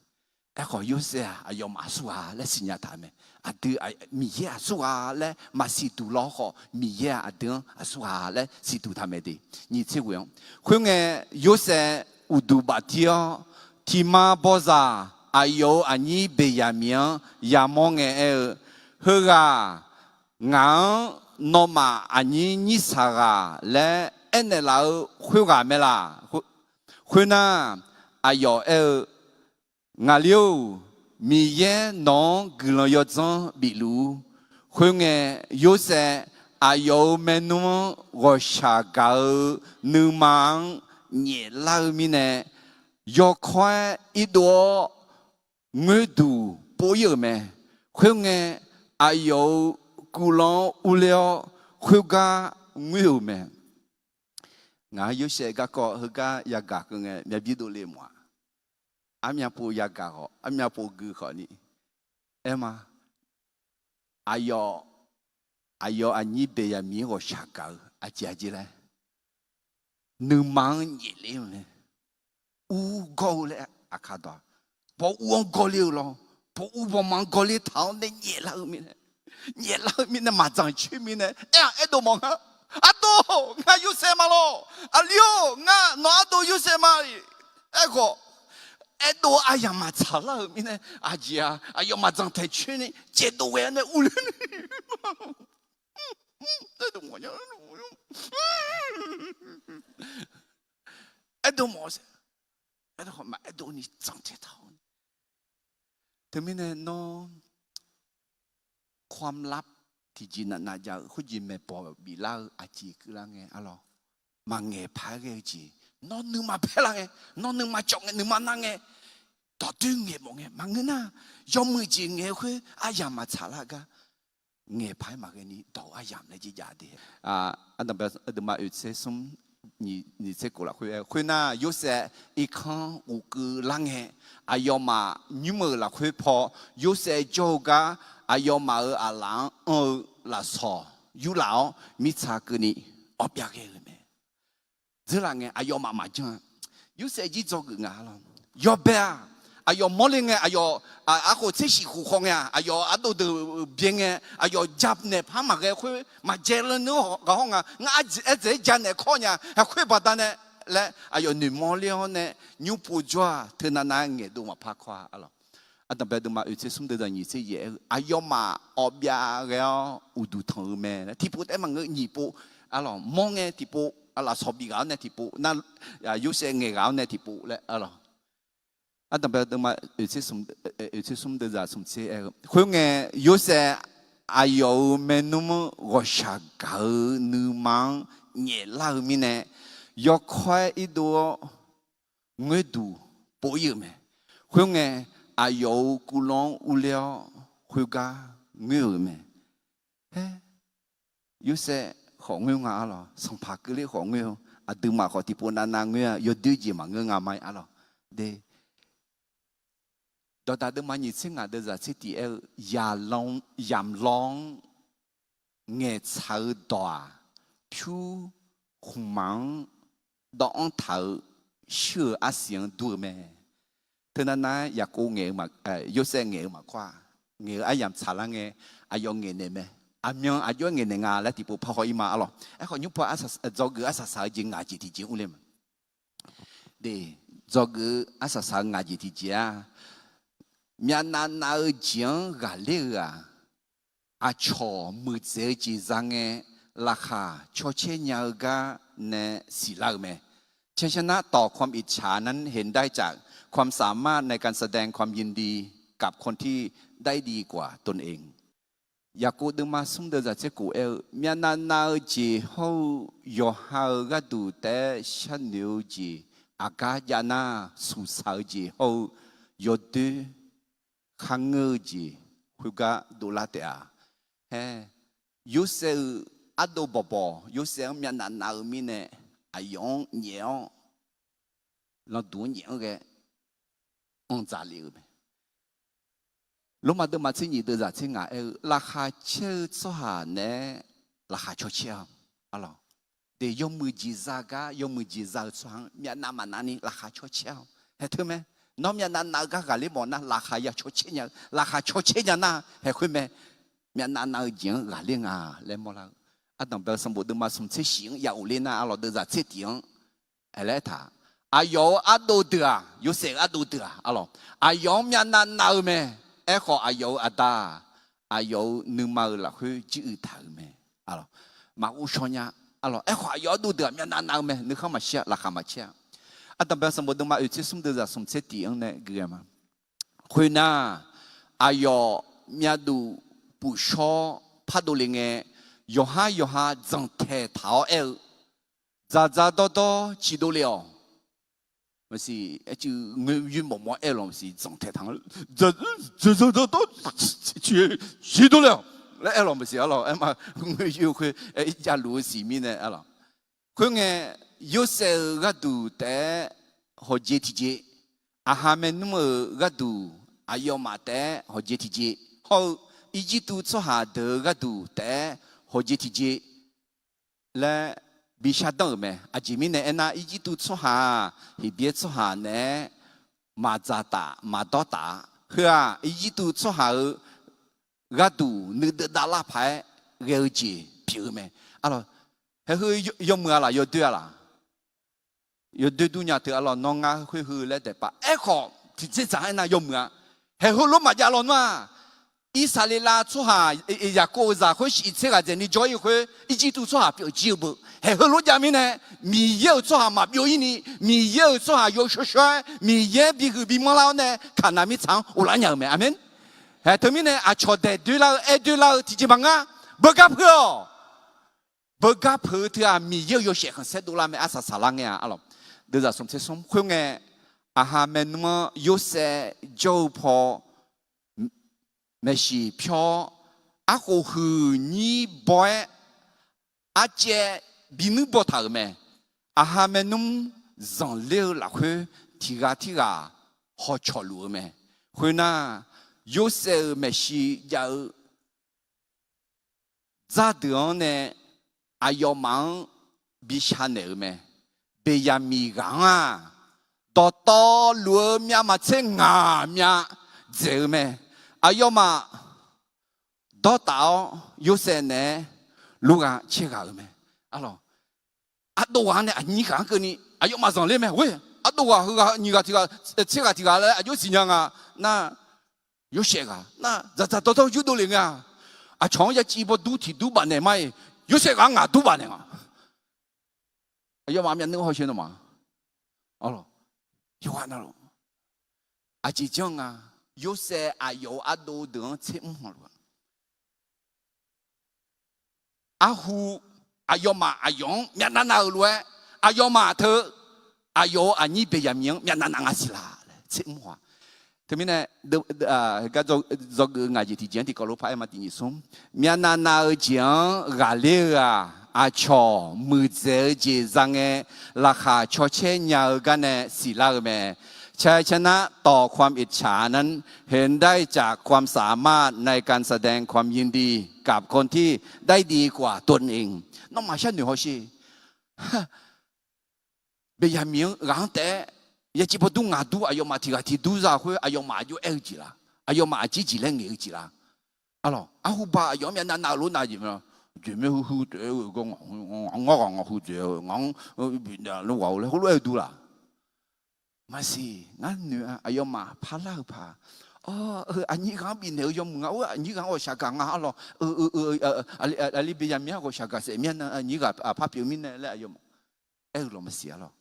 Aerkhawf Yorsaev-aq aqyawfmaf aqsurghaq laer siqnya taq-eu mae. Aqdui Miqyaer aqsurghaq laer maqsiqduq lawr khawf, Miqyaer-aq aqdui-anr aqsurghaq laer siqduq taq mae de. Nyiq tser ghoe-anr, khoerngae, Yorsaev uqduq baftir-awr, tiqma bawzaq aqyawf-euq aqnyir Beqyaqmiq-anr yamawr ngae aer-eu, Heughaq ngaq-anr nawmaf aqnyir nyir saq ghaq laer aernaeq laf-eu khoerghaq mae laq. Khoernar, aqyawf aer-eu, Ngaqli-or, Miqyaer nawq-anr guiqlanq yawdzanr bifluf-ur. Khoerngae, Yorsaev aqyawf-euq maernmr-anr ghawqshaq gaq-eu nuima-anr nyaeflar-eu mirnae, yawkawr-aer irdov-awr ngoerduq pov-ir-euq mae. Khoerngae, aqyawf-euq kuvlanr-anr urler-awr, khoergar ngoer-euq mae. Ngaq-anr Yorsaev garkawv heugar yagaq keuv ngae, myavbir dovle mawf-a. Armyav pov yagaq khawf, armyav pov gui khawfni aer ma. Aqyawf, aqyawf aqnyir Beqyaqmiq-anr ghawqshaq gaq-eu aqjeq aqjeq laer, nuima-anr nyaefler-eu mae. Ur gawr-eu laer aqkar dawq-a. Paw ur-anr gawrler-eu lawr, paw ur bawma-anr gawrler taq-awr nae nyaeflar-eu mirnae, nyaeflar-eu mirnae maqdzanq coer mirnae aer-aq aerdov mawf nga. Ardov, ngar Yorsaev ma lawr. Aqli-or, ngar nawq ardov Yorsaev ma. Aerkhawf, aerdov aryamq maqtsaq lar-euq mirnae, aqjeq-aq aqyawf maqdzanq taeq coer ni caevdov ghae-awr nae urler ni. Aerdov mawf, aerdov mawf, aerdov maqaerdov ni dzanq taeq taq-awr. Teumirnae nawr ความลับ tiqjeq navnav jav-eu khoerjeq maeqbawq biflar-eu aqjeq keuvlar ngae arlawq, maqngaeq paq-aer ghae-eu jeq, nawr nuima paer lar ngae, nawr nuima cawv ngae, nuima nar ngae, dawqdoer ngaeq mawf ngae maqngeur nar, yawmuiq jeq ngaeq-eu khoer aryamq maqtsaq lar gar ngaeq paq-aer maqghae ni dawq-eu aryamq laer jir jav de. Ardanqbae aqduimaf oeq tser smr nyiq tser kof lafkhoer aer-eu, khoernar Yorsaev irkanr ghofkeuv lar ngae, aqyawfmaf nymr-euq lafkhoer paw Yorsaev jawr-eu gar aqyawfmaf-euq aqlaf-anr anr-eu lafsawq yurlaf-awr mirtsa keuvni awv byav ghae-euq mae. Dzeurlaf ngae aqyawfmaf maqjanr-a. Yorsaev jir dzawgeuf nga lawr. Yawbae-aq, aqyawf mawrle ngae, aqyawf arkhof tser shif khof khaw ngae-aq, aqyawf ardov deuq byae ngae, aqyawf janaeq par maqghae khoer maqjae lan neur ghaq hawr nga. Ngar ardzaeq-aer janaeq kawr nya, haq khoer baqdanae laer aqyawf noeqmawr ler-awr nae nymr pov jawr-aq, teunav nav-aer ngaeqdov maqpar kawr-a arlawq. Ardanqbae aqduimaf oeq tser smr deuq zaq nyiq tser yaeq aer-eu, aqyawfmaf awv byav ghae-awr uqduq tanq-eu mae laer tiqpov taef-aer maqngeur, nyiq pov arlawq, mawr ngae tiqpov, lafsawq bif ghaq-awr nae tiqpov, nar Yorsaev ngaeq ghaq-awr nae tiqpov laer arlawq. Ardanqbae aqduimaf oeq tser smr deuq zaq smq tser aer-eu, khoerngae, Yorsaev aqyawf-euq maernmr-anr ghawqshaq gaq-eu nuima-anr nyaeflar-eu mirnae, yawkawr-aer irdov-awr ngoerduq pov-ir-euq mae. Khoerngae, aqyawf-euq kuvlanr-anr urler-awr khoergar ngoer-euq mae. Haer, Yorsaev khawf ngoer nga arlawq, sanqpaq keuvler khawf ngoer-eu, aqduimaf khawf tiqpov navnav ngoer-a, yawdoer jeq maqngeur nga ma-ir arlawq. De, dawqdaq deuvma nyiq tser ngaq deuq zaq tser tiq aer-eu, yamq law-anr ngaeqtsaq-eu dawq-aq, pyur khmqmaq-anr dawvanr taq-eu shuir-euq arsiq-anr dur-eu mae. Teunav nav-aer Yaqkov ngaeq-eu, Yorsaev ngaeq-eu maqkawr-a, ngaeq-eu aryamq tsaqlar ngae, aqyawf ngaeqnaeq mae. Aqmyan aqjox-aer ngaeqnaeq nga laer tiqpov parhaw-ir ma arlawq. Aerkhawf nymr paw dzawgeuf arsaq saq-eu jeq ngaq jeq tiqjeq urler ma. De, dzawgeuf-eu arsaq saq-eu ngaq jeq tiqjeq-a, myavnav nav-eu jeq-anr ghaqler-eu-aq, aqcawq muiqdzaeq-eu jeq za ngae, laqkhaq cawcaer nya-eu gar nae siqlar-eu mae. ชัยชนะต่อความอิจฉานั้นเห็นได้จากความสามารถในการแสดงความยินดีกับคนที่ได้ดีกว่าตนเอง Yaqkov deuvma smr deuvzaq tser khof aer-eu, myavnav nav-eu jeq hawr-eu yawqha-euq gharduq taef-aer sharnoeq-eu jeq, aqgar jav nar, smqsaq-eu jeq hawr-eu yawdoer kharngeur-eu jeq khoergar dovlar taef-a. Haer, Yorsaev-euq ardov bawqbawq, Yorsaev-anr myavnav nav-eu mirnae, aqyawf-anr nyaef-awr, landuq-anr nyaef-anr ghae anr dzaq lef-eu mae. Lormav deuvma tser nyiq deuvzaq tser ngaq aer-eu, laqkhaq caer-eu tsawrhaq naeq-aer laqkhaq caw caer-awq. Arlawq, de yawmuiq jeq za gar yawmuiq jeq za-eu tsawrhaq-anr myavnav maqnav ni laqkhaq caw caer-awq. Haeq teu mae. Nawr myavnav nav-eu gar ghaqler mawf nar, laqkhaq ya caw caer nya-eu, laqkhaq caw caer nya nar, haeq khoer mae. Myavnav nav-eu jeq-anr ghaqler nga laer mawrlar-eu. Ardanqbae-eu sanqbof deuvma smq tser shif-anr ya ghofler nar, arlawq, deuvzaq tser tiq-anr aerlaer aertaq, aqyawf-euq ardov deuq-aq, Yorsaev-euq ardov deuq-aq, arlawq, aqyawf-anr myavnav nav-eu mae. Aerkhawf, aqyawf-euq aqda-aq, aqyawf-euq nuima-euq lafkhoer jiruiq taq-euq mae. Maqghov shaw nya. Arlawq, aerkhawf, aqyawf ardov deuq-aq myavnav nav-eu mae. Nuikhanr maqshir-a, laqkhaq maqcaer-a. Ardanqbae-eu sanqbof deuvma oeq tser smr deuvzaq smq tser tiq-anr nae gui-a ma. Khoernar, aqyawf myavduq pufshawr pardov le ngae, yawqhar yawqha dzanqtaeq taq-awr aer-eu, dzaqdzaq dawrdawr ciqdov le-awq. Maqsiq, aerciv ngoer yoer mawf mawf-aer aer-eu lawq maqsiq, dzanqtaeq taq-anr, dzaqdzaq dawrdawr ciqdov le-awq laer aer-eu lawq maqsiq. Arlawq, aerma ngoer yoer khoer aer javluf-eu siq mirnae, arlawq. Khoerngae, Yorsaev-euq gharduq taef-aer hawqjeq tiqjeq, aqha maernmr-euq gharduq aqyawfmaf taef-aer hawqjeq tiqjeq, hawr-eu Irjirtuv tsawrhaq deuq-euq gharduq taef-aer hawqjeq tiqjeq laer bi shardanr-euq mae. Aqjeq mirnae aernar, Irjirtuv tsawrhaq-aq, Heqbyaer tsawrhaq naeq-aer maqdzaq taf maqdawr taf-a. Heu-aq, Irjirtuv tsawrhaq-euq gharduq nuideuvdav lar paq-aer ghae-eu jeq pyeuf-eu mae. Arlawq, haeq heu yawmuiq-a laf, yawdoer-a laf? Yawdoer dur nya teu, arlawq, nawr ngar khoer heu laer daef paf. Aerkhawf, tiqjeqzaq aernar yawmuiq-a. Haeq heulof maqjav lawnmr-aq, Irsaqleqlav tsawrhaq, Yaqkov-euq zaq khoer shif tser ghaq dzaeqni jawr-ir khoer, Irjirtuv tsawrhaq pyeuf jir-eu beu. Haeq heulof jav mirnae, Miqyaer-euq tsawrhaq maqbyov-ir ni, Miqyaer-euq tsawrhaq yawshawr shawr-aer Miqyaer bihuiq bimanr lar-awr nae Kaqnaq mirtsaq-anr ghoflar nya-euq mae. Aqmeq. Haeq teumirnae aqcawq daeq doerlar-eu, aer doerlar-eu tiqjeq maqngeur-a. Beugar peuq-awq. Beugar peuq-eu teu-aq, Miqyaer-euq yawshaef khanqsaer dovlar mae, arsaq saqlar ngae-a, arlawq. Deuvzaq smq tser smr khoerngae, aqha maernmr-anr Yorsaev jawr-eu paw maeqshi pyawr-awr, arkhof huiq nyir baw-aer arcaev binuir baw taq-euq mae. Aqha maernmr zanqler-eu lafkhoer tiq ghaq tirghaq hawcawq luf-eu mae. Khoernar, Yorsaev-euq maeqshi jav-eu dzar deuq-anr nae aqyawfmaf-anr bi sha naeq-euq mae. Beqyaqmiq ghaq-anr-aq, dawqtawvluf-eu myavmaqtser ngaq myav dzaeq-eu mae. Aqyawfmaf dawrtaf-awr Yorsaev naeq-aer lurghaq caerghaq-euq mae. Arlawq, ardov ghaq-anr nae aqnyir ghaq-anr keuvni aqyawfmaf zanqler mae. Khoer ardov ghaq heughaq nyiq ghaq tiq ghaq tser ghaq tiq ghaq laer aqjox siqnya nga nar, Yorsaev ghaq nar dzaqdzaq dawrdawr yurdov le nga. Aqcawq-anr yaciv bawdur tiq dur bafnaeq ma-iq, Yorsaev ghaq-anr ngaq dur bafnaeq nga. Aqyawfmaf myavnuiv hawsher nawmaf. Arlawq, yawqghaq navluf aqjeq janr nga. Yorsaev aqyawf-euq ardov deuq-anr tser mr hawluf-a. Arhu, aqyawfmaf aqyawf-anr myavnav nav-euq lof-aer, aqyawfmaf teu aqyawf-euq aqnyir Beqyaqmiq-anr myavnav nav nga siq laf laer tser mr haw-a. Teumirnae, gar dzawgeuf ngaq jeq tiqjeq-anr tiqkawv lof par aer ma, tiq nyiq smr. Myavnav nav-eu jeq-anr ghaqler-eu-aq, aqcawq muiqdzaeq-eu jeq za ngae, laqkhaq cawcaer nya-eu gar nae siqlar-eu mae. ชัยชนะต่อความอิจฉานั้น เห็นได้จากความสามารถในการแสดงความยินดีกับคนที่ได้ดีกว่าตนเอง Nawmaf sharnoeq hawsher. Beqyaqmiq-anr ghaq-anr taef-aer yaciv bawdur ngaq dur aqyawfmaf tiq ghaq tiq dur za khoer aqyawfmaf aqjox aer-eu jeq laf? Aqyawfmaf aqjeq jeq laer ngaeq-eu jeq laf? Arlawq, arhuba aqyawf-anr myavnav nav-eu lof nav jeq mae. Jeq mae huiq huiq taef-aer-eu gar ngaq-anr ngawr ghaq ngaq huiq dzaeq-eu ngaq-anr bifnaeq lof ghaq-eu laer heulof-aer-eu dur laf? Maqsiq, ngar noeq-a. Aqyawfmaf parlar-eu paq, aqnyir ghaq-anr bifnaeq-eu yawmuiq nga. Or, aqnyir ghaq-anr ghawqshaq gaq nga. Arlawq, aqli Beqyaqmiq-anr ghawqshaq gaq saef mir-a, aqnyir ghaq par pyeuf mirnae laer aqyawfmaf aer-eu lawq maqsiq. Arlawq,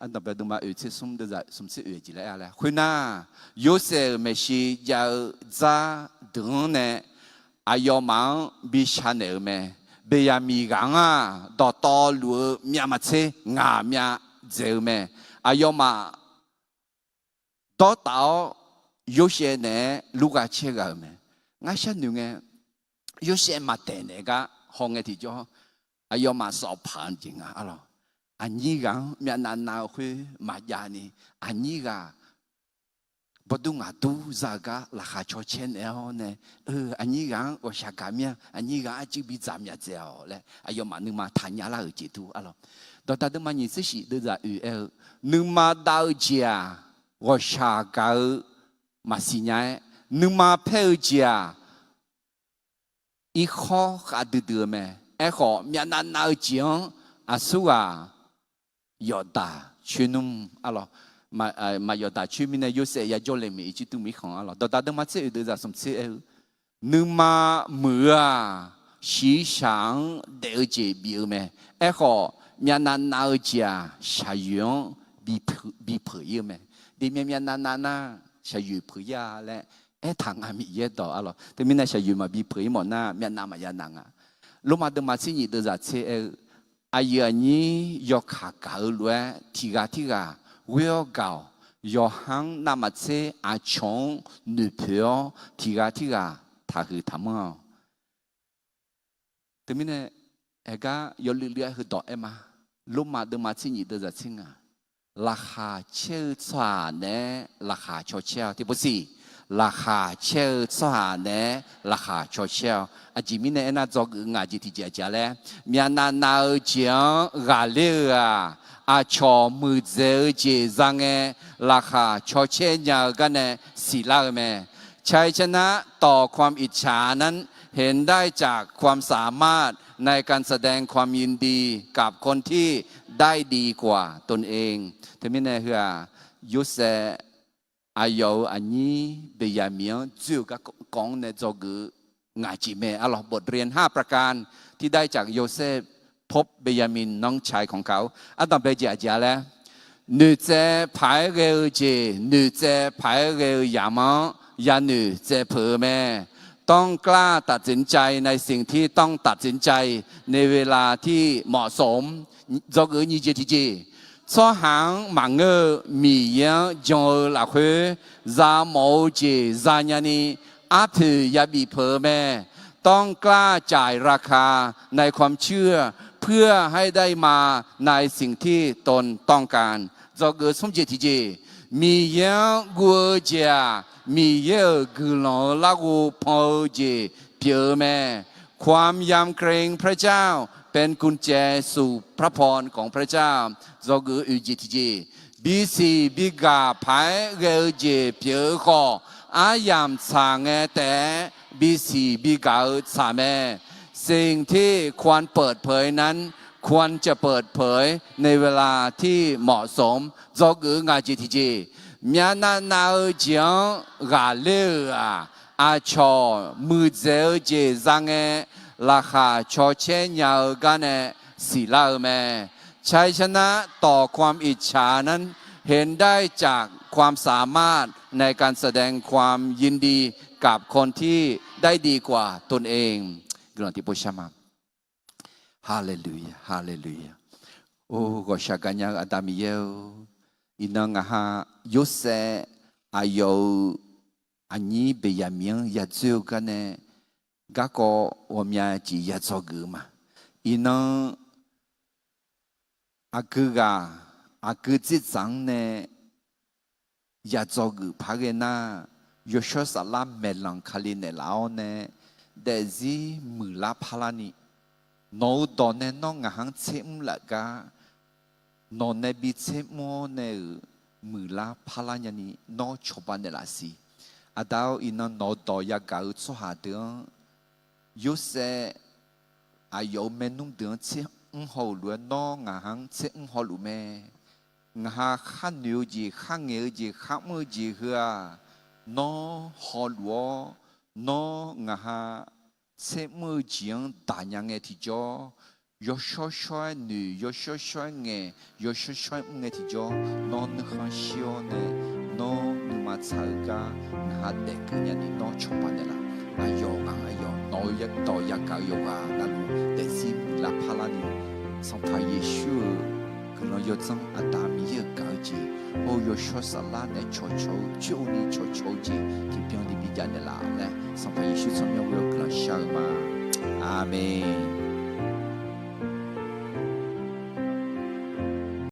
ardanqbae deuvma oeq tser smr deuvzaq smq tser oeq jeq laer aer-a laer khoernar, Yorsaev-euq maeqshi jav-eu dzar deuq-anr nae aqyawfmaf-anr bi shar naeq-eu mae. Beqyaqmiq ghaq-anr-aq, dawqtawvluf-eu myavmaqtser ngaq myav dzaeq-eu mae. Aqyawfmaf dawrtaf-awr, Yorsaev naeq-aer lurgha caer ghaq-euq mae. Ngar sharnoeq ngae, Yorsaev maqtaeq naeq gar hawngae tiqjawr, aqyawfmaf sawf paq-eu jeq nga arlawq. Aqnyir ghaq-anr myavnav nav-eu khoer maqjav ni, aqnyir ghaq bawrdur ngaqdur za-eu gar laqkhaq caw caer naeq-awr nae, aqnyir ghaq-anr ghawqshaq gaq mir-a, aqnyir ghaq arcuiv bidzaq myaq dzaeq-awq laer aqyawfmaf nuima taqnya lar-euq jeq dur arlawq. Dawqdaq deuvma nyiq tser shif deuvzaq oeq aer-eu, nuima dav-eu jeq-aq, ghawqshaq gaq-eu maqsiq nya-aer, nuima paer-eu jeq-aq, irkhawr khavdui dui-eu mae. Aerkhawf, myavnav nav-eu jeq-anr aqsurghaq yawfdaq coer nmr arlawq. Maq yawfdaq coer mirnae Yorsaev yajawr le maeq Irjirtuv mirkhanq arlawq. Dawqdaq deuvma tser oeq deuvzaq smq tser aer-eu, nuima muiq-eu-aq, shiqshaq-anr daef-eu jeq bif-eu mae. Aerkhawf, myavnav nav-eu jeq-aq, shaqyoeq-anr bipeuq ir-eu mae. Deuq myav myavnav nav nar, shaqyoeq peuq ir-a laer aertaq nga Miqyaer dawq arlawq. Teumirnae shaqyoeq maqbi peuq ir mawf nar, myavnav maqya nav nga. Lormav deuvma tser nyiq deuvzaq tser aer-eu, aqyuif aqnyir yawkaq gaq-eu lof-aer tiq ghaq tirghaq ghoer-awr gaq-awq. Yawqha-anr navmaqtser aqcawq-anr noeqpoeq-awr tiq ghaq tirghaq taqhuiq taqmanr-awq. Teumirnae, aergar yawluiv luiv-aer heudawq aer ma. Lormav deuvma tser nyiq deuvzaq tser ngaq, laqkhaq caer-eu tsawrhaq naeq-aer laqkhaq caw caer-awq. Tiqpov siq, laqkhaq caer-eu tsawrhaq naeq-aer laqkhaq caw caer-awq. Aqjeq mirnae aernar, dzawgeuf ngaq jeq tiqjeq aqjeq-a laer, myavnav nav-eu jeq-anr ghaqler-eu-aq, aqcawq muiqdzaeq-eu jeq za ngae, laqkhaq caw caer nya-eu garnae siqlar-eu mae. ชัยชนะต่อความอิจฉานั้นเห็นได้จากความสามารถในการแสดงความยินดีกับคนที่ได้ดีกว่าตนเอง Teumirnae heu-aq, Yorsaev aqyawf-euq aqnyir Beqyaqmiq-anr dzoer-eu garkawv-anr nae dzawgeuf-eu ngaq jeq mae arlawq. บทเรียนห้าประการที่ได้จากโยเซฟ พบเบนยามินน้องชายของเขา Ardanqbae jeq aqjeq-a laer, noeqtsaev paq-aer ghae-eu jeq noeqtsaev paq-aer ghae-eu yamq-anr yanoeq tsaev peuq-eu mae. ต้องกล้าตัดสินใจในสิ่งที่ต้องตัดสินใจในเวลาที่เหมาะสม Dzawgeuf nyiq jeq tiqjeq, tsawrhaq-anr maqngeur-eu Miqyaer-anr jan-eu lafkhoer, zamawf-eu jeq zanya ni, arpoeq yabif peuq-eu mae. ต้องกล้าจ่ายราคาในความเชื่อ เพื่อให้ได้มาในสิ่งที่ตนต้องการ Dzawgeuf smr jeq tiqjeq, Miqyaer-anr guv-eu jeq-aq, Miqyaer-euq guiqlanq-eu larghov pan-eu jeq pyeuf-eu mae. ความยำเกรงพระเจ้าเป็นกุญแจสู่พระพรของพระเจ้า Dzawgeuf oeq jeq tiqjeq, bisiq bigaq paq-aer ghae-eu jeq pyeuf-eu khawf, aryamq tsaq ngae taef-aer bisiq bigaq-eu tsaq mae. สิ่งที่ควรเปิดเผยนั้น ควรจะเปิดเผยในเวลาที่เหมาะสม Dzawgeuf ngaq jeq tiqjeq, myavnav nav-eu jeq-anr ghaqler-euq-aq, aqcawq muiqdzaeq-eu jeq za ngae, laqkhaq caw caer nya-eu garnae siqlar-eu mae. ชัยชนะต่อความอิจฉานั้นเห็นได้จากความสามารถในการแสดงความยินดีกับคนที่ได้ดีกว่าตนเอง Guiqlanq tiqpov shar ma. Haleluya, haleluya. Or, ghawqshaq gaqnya-eu Aqda Miqyaer-or, iqnan ngaq ha Yorsaev aqyawf-euq aqnyir Beqyaqmiq-anr yadzoer-eu garnae garkawv ghawqmya jeq ya dzawgeuf-eu ma. Iqnan aqgeu ghaq aqgeu dzerdzaq-anr nae ya dzawgeuf paq-aer ghae nar, yawshawr saflar maeqlanq Kali naeqlaf-awr nae daefzir muiqlar parlar ni, nawq-euq dawq nae nawr ngaq-anr tser mr laf gar, nawq nae bi tser mr-awr nae-euq muiqlar parlar nyani nawr cawba naeqlaf siq. Aqda-or, iqnan nawq-eu dawq yagaq-eu tsawrhaq deuq-anr, Yorsaev aqyawf-euq maernmr deuq-anr tser mr haw-euq lof-aer nawr ngaq-anr tser mr hawluf mae. Ngaq ha khar noeq-eu jeq, khar ngaeq-eu jeq, khar mr-eu jeq heu-aq, nawr hawluf-awr, nawr ngaq ha tser mr-eu jeq-anr daq nya ngae tiqjawr, yawshawr shawr-aer noeq, yawshawr shawr-aer ngaeq, yawshawr shawr-aer mr ngae tiqjawr, nawr nuikhanr shir-awr nae, nawr nuima tsaq-eu gar ngaq ha daefkeuv nyani nawr cawba naeqlaf. aqyawf ghaq aqyawf nawq-eu dawq yagaq-eu yawqghaq navluf daefzir muiqlar parlar ni, Sanqpaq Yeqsur-euq guiqlanq yawdzanr Aqda Miqyaer-euq gaq-eu jeq, or yawshawr saflar nae cawqcawq-eu coer-eu ni cawqcawq-eu jeq tiqbyan ni bijav naeqlaf laer Sanqpaq Yeqsur tsawrmyanr ghoe-awr guiqlanq shar-eu ma. Aqmeq.